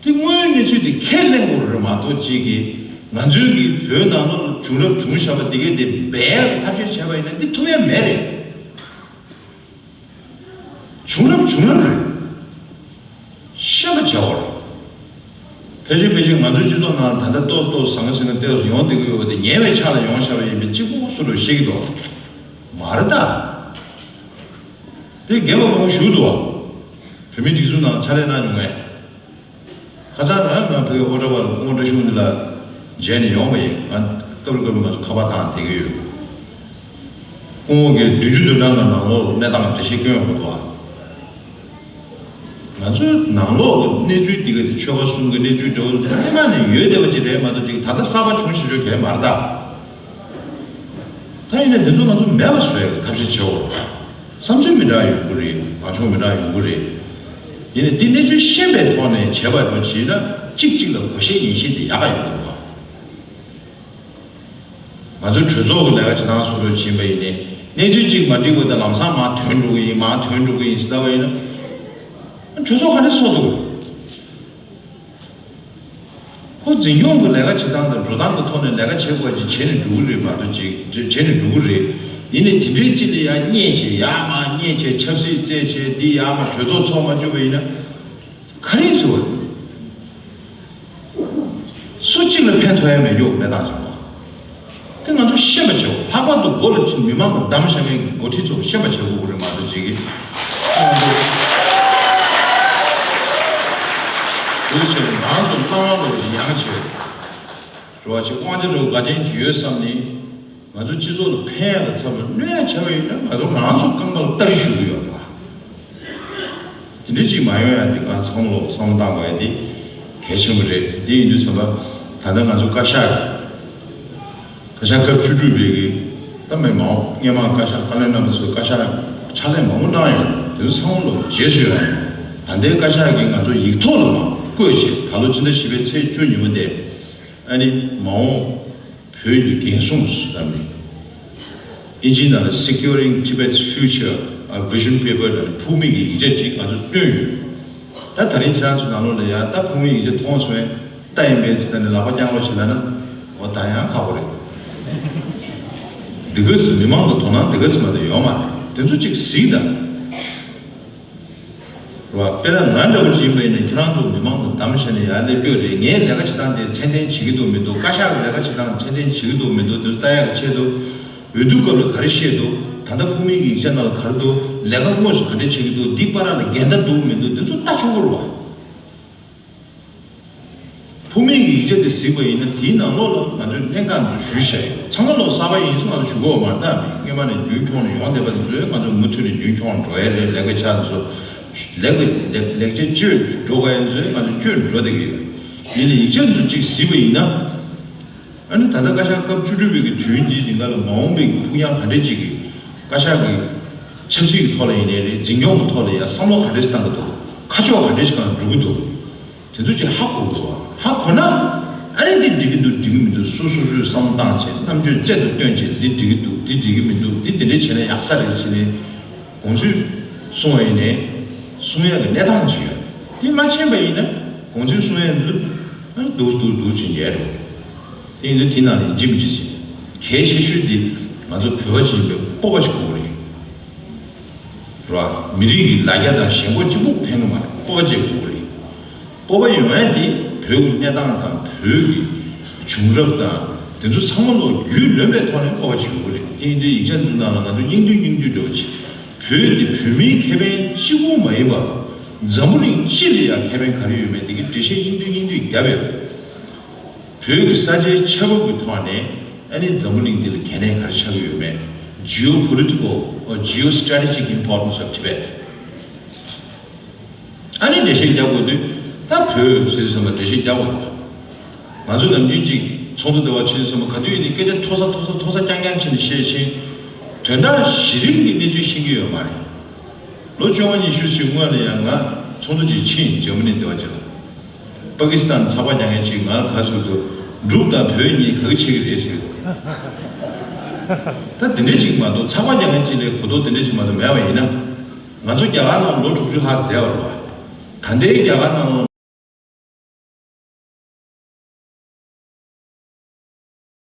དེ་དངོས་ཡོད་གནས་ཚུལ་དེ་ཁས་ལེན་དགོས་རེད་མ་གཏོགས་གཅིག་གིས་ ང་ཚོའི་གི་བོད་ནང་ལོགས་ལ་བྱུང་རབས་བྱུང་བཞག་པ་དེ་གས་དེ་སྦས་ཡག་གི་ཐབས་ཤེས་བྱས་པ་ཡིན་ན་འདི་ཐུབ་ཡ་མེད་རེད། བྱུང་རབས་བྱུང་རབས་རེད། ཤེས་པ་བྱའོ། ཕལ་ཆེར་ཕལ་ཆེར་ང་ཚོའི་སྤྱི་ཚོགས་ནང་ད་ལྟ་ཏོག་ཏོག་ཟང་ཟིང་ཏོག་ཡོང་བསྡད་ཀྱི་ཡོད་པ་དེ་ཉེ་བའི་ཆར་ལ་ཡོང་བཞག་པ་ཡིན་པས་གཅིག་པུ་སུ་རུ་ཤེས་ཀྱི་འདུག་མ་རེད་ད། དེ་རྒན་པ་མང་པོ་བཞུགས་འདུག་བ། བོད་མིའི་སྒྲིག་འཛུགས་ནང་ཕྱག་ལས་གནང་མྱོང་ངས། ཁ་སང་རང་ང་ཕ་གི་ཨོ་ཊ་བ་ལ་སྐུ་ངོ་བཀྲ་ཤིས་དབང་འདུས་ལགས་མཇལ་ནས་ཡོང་བ་ཡིན། ང་སྐབས་རེ་སྐབས་རེ་ང་ཚོ་ཁ་པར་བཏང་བསྡད་ཀྱི་ཡོད། སྐུ་ངོ་གིས་བདུན་ཅུ་དོན་གྲངས་ཀྱི་ནང་ལོགས་གནས་སྟངས་འགྲེལ་བཤད་སྐྱོན་ཡོང་གི་འདུག་ཨ། ང་ཚོའི་ནང་ལོགས་ཀྱི་གནས་ཚུལ་འདི་ག་དེ་ཆོལ་ཁ་གསུམ་གྱི་གནས་ཚུལ་འདྲ་བོ་སྔོན་མ་ནས་ཡོད་བསྡད་པ་ཅིག་རེད་མ་གཏོགས་ཅིག་ད་ལྟ་གསར་པ་བྱུང་ཞེས་བརྗོད་གལ་མ་རེད་ད། ད་ཡིན་ན་འདི་ཚོ་ང་ཚོ་མེད་པ་བཟོ་ཡག་ཐབས་ཤེས་བྱེད་འོ། བསམ་ཚུལ་མི་འདྲ་ཡོང་གི་རེད། ལངས་ཕྱོགས་མི་འདྲ་ཡོང་གི་རེད། ཡིན་ནའི་འདི་གནས་ཚུལ་ཤེས་པའི་ཐོག་ནས་བྱས་པ་འདྲ་བྱས་ན་གཅིག་གཅིག་ལ་གོ་ཤེས་ཉན་ཤེས་དེ་ཡག་ག་ཡོང་གི་རེད་བ། ང་ཚོའི་གྲོས་ཚོགས་ཀྱི་ལས་ཀ་བྱེད་སྟངས་སོགས་འདྲ་བྱས་པ་ཡིན་ནའི་གནས་ཚུལ་གཅིག་མ་འགྲིག་པ་དང་ལམ་སང་མར་ཐོན་འགྲོ་གི་ཡིན། མར་ཐོན་འགྲོ་གི་ཡིན་ཟེར་བ་ཡིན་ན་གྲོས་ཚོགས་ག་འདྲ་བཟོ་ཐུབ་ཀྱི་རེད། ཁོ་འཛིན་སྐྱོང་གི་ལས་ཀ་བྱེད་སྟངས་དང་འགྲོ་སྟངས་ཀྱི་ཐོག་ནས་ལས་ཀ་བྱེད་དགོས་ཀྱི་བྱས་ནས་འགྲོ་གི་རེད་མ་གཏོགས་ཅིག་བྱས་ནས་འགྲོ་གི་རེད། ཡིན་ནའི་དེ་འདྲའི་ཅིག་ལ་ཡར་བསྙད་བྱས་ཡར་མར་བསྙད་བྱས་ཆབ་སྲིད་རྩེད་བྱས་འདི་ཡར་མར་གྲོས་ཚོགས་ཚོགས་མ་བཅུག་པ་ཡིན་ན་ག་རེ་ཟེར་བ་རེད། སུ་གཅིག་ལ་ཕན་ཐོགས་ཡ་མེད་རྒྱུ་གནས་སྟངས་ཅིག་དང་། དེ་ང་ཚོ་ཤེས་པ་བྱེད་དགོས། ལྷག་པར་དུ་མགོ་ལ་ཅིག་མི་མང་གི་བདམས་བཞག་མཁན་གྱི་འགོ་ཁྲིད་ཚོ་ཤེས་པ་བྱེད་དགོས་རེད་མ་གཏོགས་ཅིག་གིས། དེ་བྱས་ནས་ང་ཚོ་གཙང་བ་ལོ་ཡང་བྱེད། རེ་བ་ཆེ་དབང་ཆ་འདྲ་བོ་འགའ་ཅན་ཅིག་ཡོད་བསམ་ནས་ང་ཚོ་སྤྱི་ཚོགས་ལ་ཕན་ཡ་ལ་ཚབ་ལ་གནོད་ཡ་བྱས་པ་ཡིན་ན་ང་ཚོ་ང་ཚོ་རྐང་པ་ལ་སྟ་རེ་གཞུ་གི་ཡོད་པ། དེ་འདྲ་ཅིག་མ་ཡོང་ཡ་དེ་ང་ཚང་མ་ལོག་བསམ་བློ་བཏང་དགོས་ཡ་དེ་གལ་ཆེན་པོ་རེད། དེ་ཡིན་དུས་ཙམ་པ་ད་ལྟ་ང་ཚོ་བཀའ་ཤག་གི་བཀའ་ཤག་སྐབས་བཅུ་དྲུག་པའི་གི་ད་མི་མང་སྔོན་མ་བཀའ་ཤག་བཀའ་བློན་རྣམ་པ་ཚོས་བཀའ་ཤག་ཕྱག་ལས་མང་པོ་གནང་ཡོད། དེ་ཚོ་ཚང་མ་ལོག་རྗེས་སུ་ཡོང་ཡ། ད་ལྟའི་བཀའ་ཤག་གིས་ང་ཚོ་ཡིག་ཐོག་ལ་མར་བཀོད་བྱས་ད་ལོ་ཕྱི་ཟླ་བཞི་པའི་ཚེས་བཅུ་ཉིན་མོ་དེ་ཨ་ནི་མ་འོངས་བོད་ཀྱི་འགན་སྲུང་ཟེར་ནས། ཨིན་ཇིའི་ནང་ལ་Securing Tibet's Future, a Vision Paper ལབ་ནས་ཕུགས་དམིགས་ཀྱི་ཡིག་ཆ་ཅིག་ང་ཚོ་བཏོན་ཡོད། ད་ད་རིང་ཁྱེད་རང་ཚོ་ནང་ལོགས་ལ་ཡ་ད་ཕུགས་དམིགས་ཡིག་ཆ་མཐོང་སོང་ངས་ད་ཡིན་པས་ཟེར་ནས་ལག་པ་བརྐྱངས་རོགས་བྱེད་ལབ་ན་འོ་ད་ཡང་ཁག་པོ་རེད། འདི་ག་སེ་མི་མང་གི་དོ་སྣང་འདི་ག་སེ་མ་གཏོགས་ཡོད་མ་རེད། དེ་ཚོ་ཅིག་གཟིགས་དང་། རེད་བ། དཔེར་ན་ང་འདྲ་བོ་ཅིག་ཡིན་པ་ཡིན་ན་ཁྱེད་རང་ཚོ་མི་མང་དུ་བདམས་བྱས་ནས་ཡར་སླེབས་རྒྱུ་རེད། ངའི་ལས་ཀ་བྱེད་སྟངས་དེ་ཚད་ལྡན་བྱེད་ཀྱི་འདུག་མི་འདུག་བཀའ་ཤག་གི་ལས་ཀ་བྱེད་སྟངས་ཚད་ལྡན་བྱེད་ཀྱི་འདུག་མི་འདུག་དེ་ཚོ་ལྟ་ཡག་གི་ཆེད་དུ་འོས་བསྡུ་སྐབས་ལ་ག་རེ་བཤད་འདུག་ད་ལྟ་ཕུགས་དམིགས་ཀྱི་ཡིག་ཆ་ནང་ལ་ག་རེ་འདུག་ལས་ཀ་དངོས་སུ་ག་འདྲ་བྱེད་ཀྱི་འདུག་འདི་བར་ལ་འགལ་ཟླ་འདུག་མི་འདུག་དེ་ཚོ་ལྟ་ཆོག་གི་རེད་བ། ཕུགས་དམིགས་ཀྱི་ཡིག་ཆ་དེ་གཟིགས་པ་ཡིན་ན་དེའི་ནང་ལོགས་ལ་ང་ཚོས་གནད་འགག་འདི་ཞུས་བཞག་ཡོད། ཚང་མ་ལོག་གསར་པ་ཡིན་ཙང་ང་ཚོ་ཞུ་གི་ཡོད་མ་རེད། ད་སྔོན་མ་ནས་རྒྱུན་འཁྱོངས་ནས་ཡོང་བསྡད་པ་དེ་ཚོས་ང་ཚོ་མུ་མཐུད་ནས་རྒྱུན་འཁྱོངས་འགྲོ་ཡ་རེད། ལས་ཀ་ཆགས་དེ་ཚོ་ལེགས་པའི་ལེགས་ལེགས་ཆ་བཅོས་འགྲོ་དགོས་ཡ་ཚོས་ང་ཚོ་བཅོས་འགྲོ་བསྡད་ཀྱི་ཡོད། ཡིན་ནའི་ཡིག་ཆ་འདི་ཚོ་གཅིག་གཟིགས་པ་ཡིན་ན། ཨ་ནི་ད་ལྟ་བཀའ་ཤག་སྐབས་བཅུ་དྲུག་པའི་གི་དུས་ཡུན་འདིའི་རིང་ག་ལ་མ་འོངས་པའི་གི་ཕུགས་རྒྱང་ག་འདྲས་ཅིག་གི་བཀའ་ཤག་གི་ཆབ་སྲིད་ཀྱི་ཐོག་ལ་ཡིན་ནའི་རེད། འཛིན་སྐྱོང་གི་ཐོག་ལ་ཡང་བསམ་བློ་ག་འདྲས་ཤིག་བཏང་གི་འདུག་ཁ་ཕྱོགས་ག་འདྲས་ཤིག་སྒང་འགྲོ་གི་འདུག་དེ་ཚོ་ཅིག་ཧ་གོ་དགོས། ཧ་གོ་ན་ཨ་ནི་འདི་འགྲིག་གི་འདུག་འགྲིག་གི་མི་འདུག་སོ་སོ་སོས་བསམ་བློ་བཏང་བྱས་རྣམ་དཔྱོད་རྩལ་དུ་བཏོན་བྱས་འདི་འགྲིག་གི་འདུག་འདི་འགྲིག་གི་མི་འདུག་འདི་འདི་འདྲས་བྱས་ན་ཡག་ས་རེད་ཟེར་ནས་དགོངས་ཚུལ་གསུང་བ་ཡིན་ནའི་གསུང་ཡག་གི་གནས་སྟངས་ཅིག་ཡོད། འདི་མ་ཕྱིན་པ་ཡིན་ན་དགོངས་ཚུལ་གསུང་ཡག་འདི་ཨ་ནི་སྡུག་སྡུག་སྡུག་ཅིག་ཉལ་རེད། དེ་ཡིན་དུས་དེ་ནང་ནས་འཇིམ་གྱི་ཟིན། གལ་ཆེ་ཤོས་དེ་ང་ཚོ་བོད་པ་ཅིག་ཡིན་པའི་སྤོབས་པ་ཞིག་དགོས་ཀྱི་རེད། རེད་བ། མི་རིགས་ཀྱི་ལ་རྒྱ་དང་ཞེན་ཁོག་གཅིག་པུ་ཕན་གྱི་མ་རེད། སྤོབས་པ་ཅིག་དགོས་ཀྱི་རེད། སྤོབས་པ་ཡོང་ཡ་དེ་བོད་ཀྱི་གནས་སྟངས་དང་བོད་ཀྱི་བྱུང་རབས་དང་དེ་ཚོ་ཚང་མ་ལོ་རྒྱུས་ལོན་པའི་ཐོག་ནས་སྤོབས་པ་ཅིག་ཡོང་གི་རེད། དེ་ཡིན་དུས་ཡིག་ཆ་འདི་ནང་ལ་ང་ཚོ་སྙིང་བསྡུས་སྙིང་བསྡུས་འདྲ་བོ་ཅིག་བོད་འདི་བོད་མིའི་ཁེ་ཕན་གཅིག་པུ་མ་ཡིན་པར་འཛམ་བུ་གླིང་སྤྱི་ལ་ཡང་ཁེ་ཕན་ག་རེ་ཡོད་མེད་དེ་གི་འགྲེལ་བཤད་སྙིང་བསྡུས་སྙིང་བསྡུས་བརྒྱབ་ཡོད། བོད་ཀྱི་ས་ཆའི་ཆགས་བབ་ཀྱི་ཐོག་ནས་ཨ་ནི་འཛམ་བུ་གླིང་འདི་ལ་གལ་གནད་ག་རེ་ཆགས་ཀྱི་ཡོད་མེད། Geopolitical or Geostrategic Importance of Tibet. ཨ་ནི་འགྲེལ་བཤད་རྒྱག་དགོས་དུས་ད་བོད་ཟེར་དུས་ཙམ་པ་འགྲེལ་བཤད་རྒྱག་དགོས་འདུག་ང་ཚོ་ནམ་རྒྱུན་ཅིག་ཚོགས་འདུ་དེ་བ་ཕྱིན་དུས་ཙམ་པ་ག་དུས་ཡིན་ནའི་སྐད་ཆ་མཐོ་ས་མཐོ་ས་མཐོ་ས་རྐྱང་རྐྱང་ཕྱིན་ནས་བཤད་ཕྱིན། དོན་དག་གཞི་རིམ་གྱི་གནས་ཚུལ་ཤེས་ཀྱི་ཡོད་མ་རེད། ལོ་བཅོ་ལྔ་ཉི་ཤུ་ཞིག་སྔོན་ལ་ཡང་ང་ཚོགས་འདུ་ཅིག་ཕྱིན། འཇར་མ་ནི་དེ་བ་ཅིག་ལ། པ་ཀི་སི་ཐན་ཚགས་པར་རྒྱག་མཁན་ཅིག་ང་ལ་ག་ཟེར་འདུག་འབྲུག་དང་བོད་གཉིས་ག་གི་ཆེ་གི་རེད་ཟེར། ད་དེ་འདྲ་ཅིག་མ་གཏོགས་ཚགས་པར་རྒྱག་མཁན་ཅིག་ལས་གོ་རྟོགས་དེ་འདྲ་ཅིག་མ་གཏོགས་མེད་པ་ཡིན་ན། ང་ཚོ་རྒྱ་གར་ནང་ལོ་དྲུག་ཅུ་ལྷག་ཙམ་བསྡད་པ་རེད་བ། ད་ལྟའི་རྒྱ་གར་ནང་ལོ།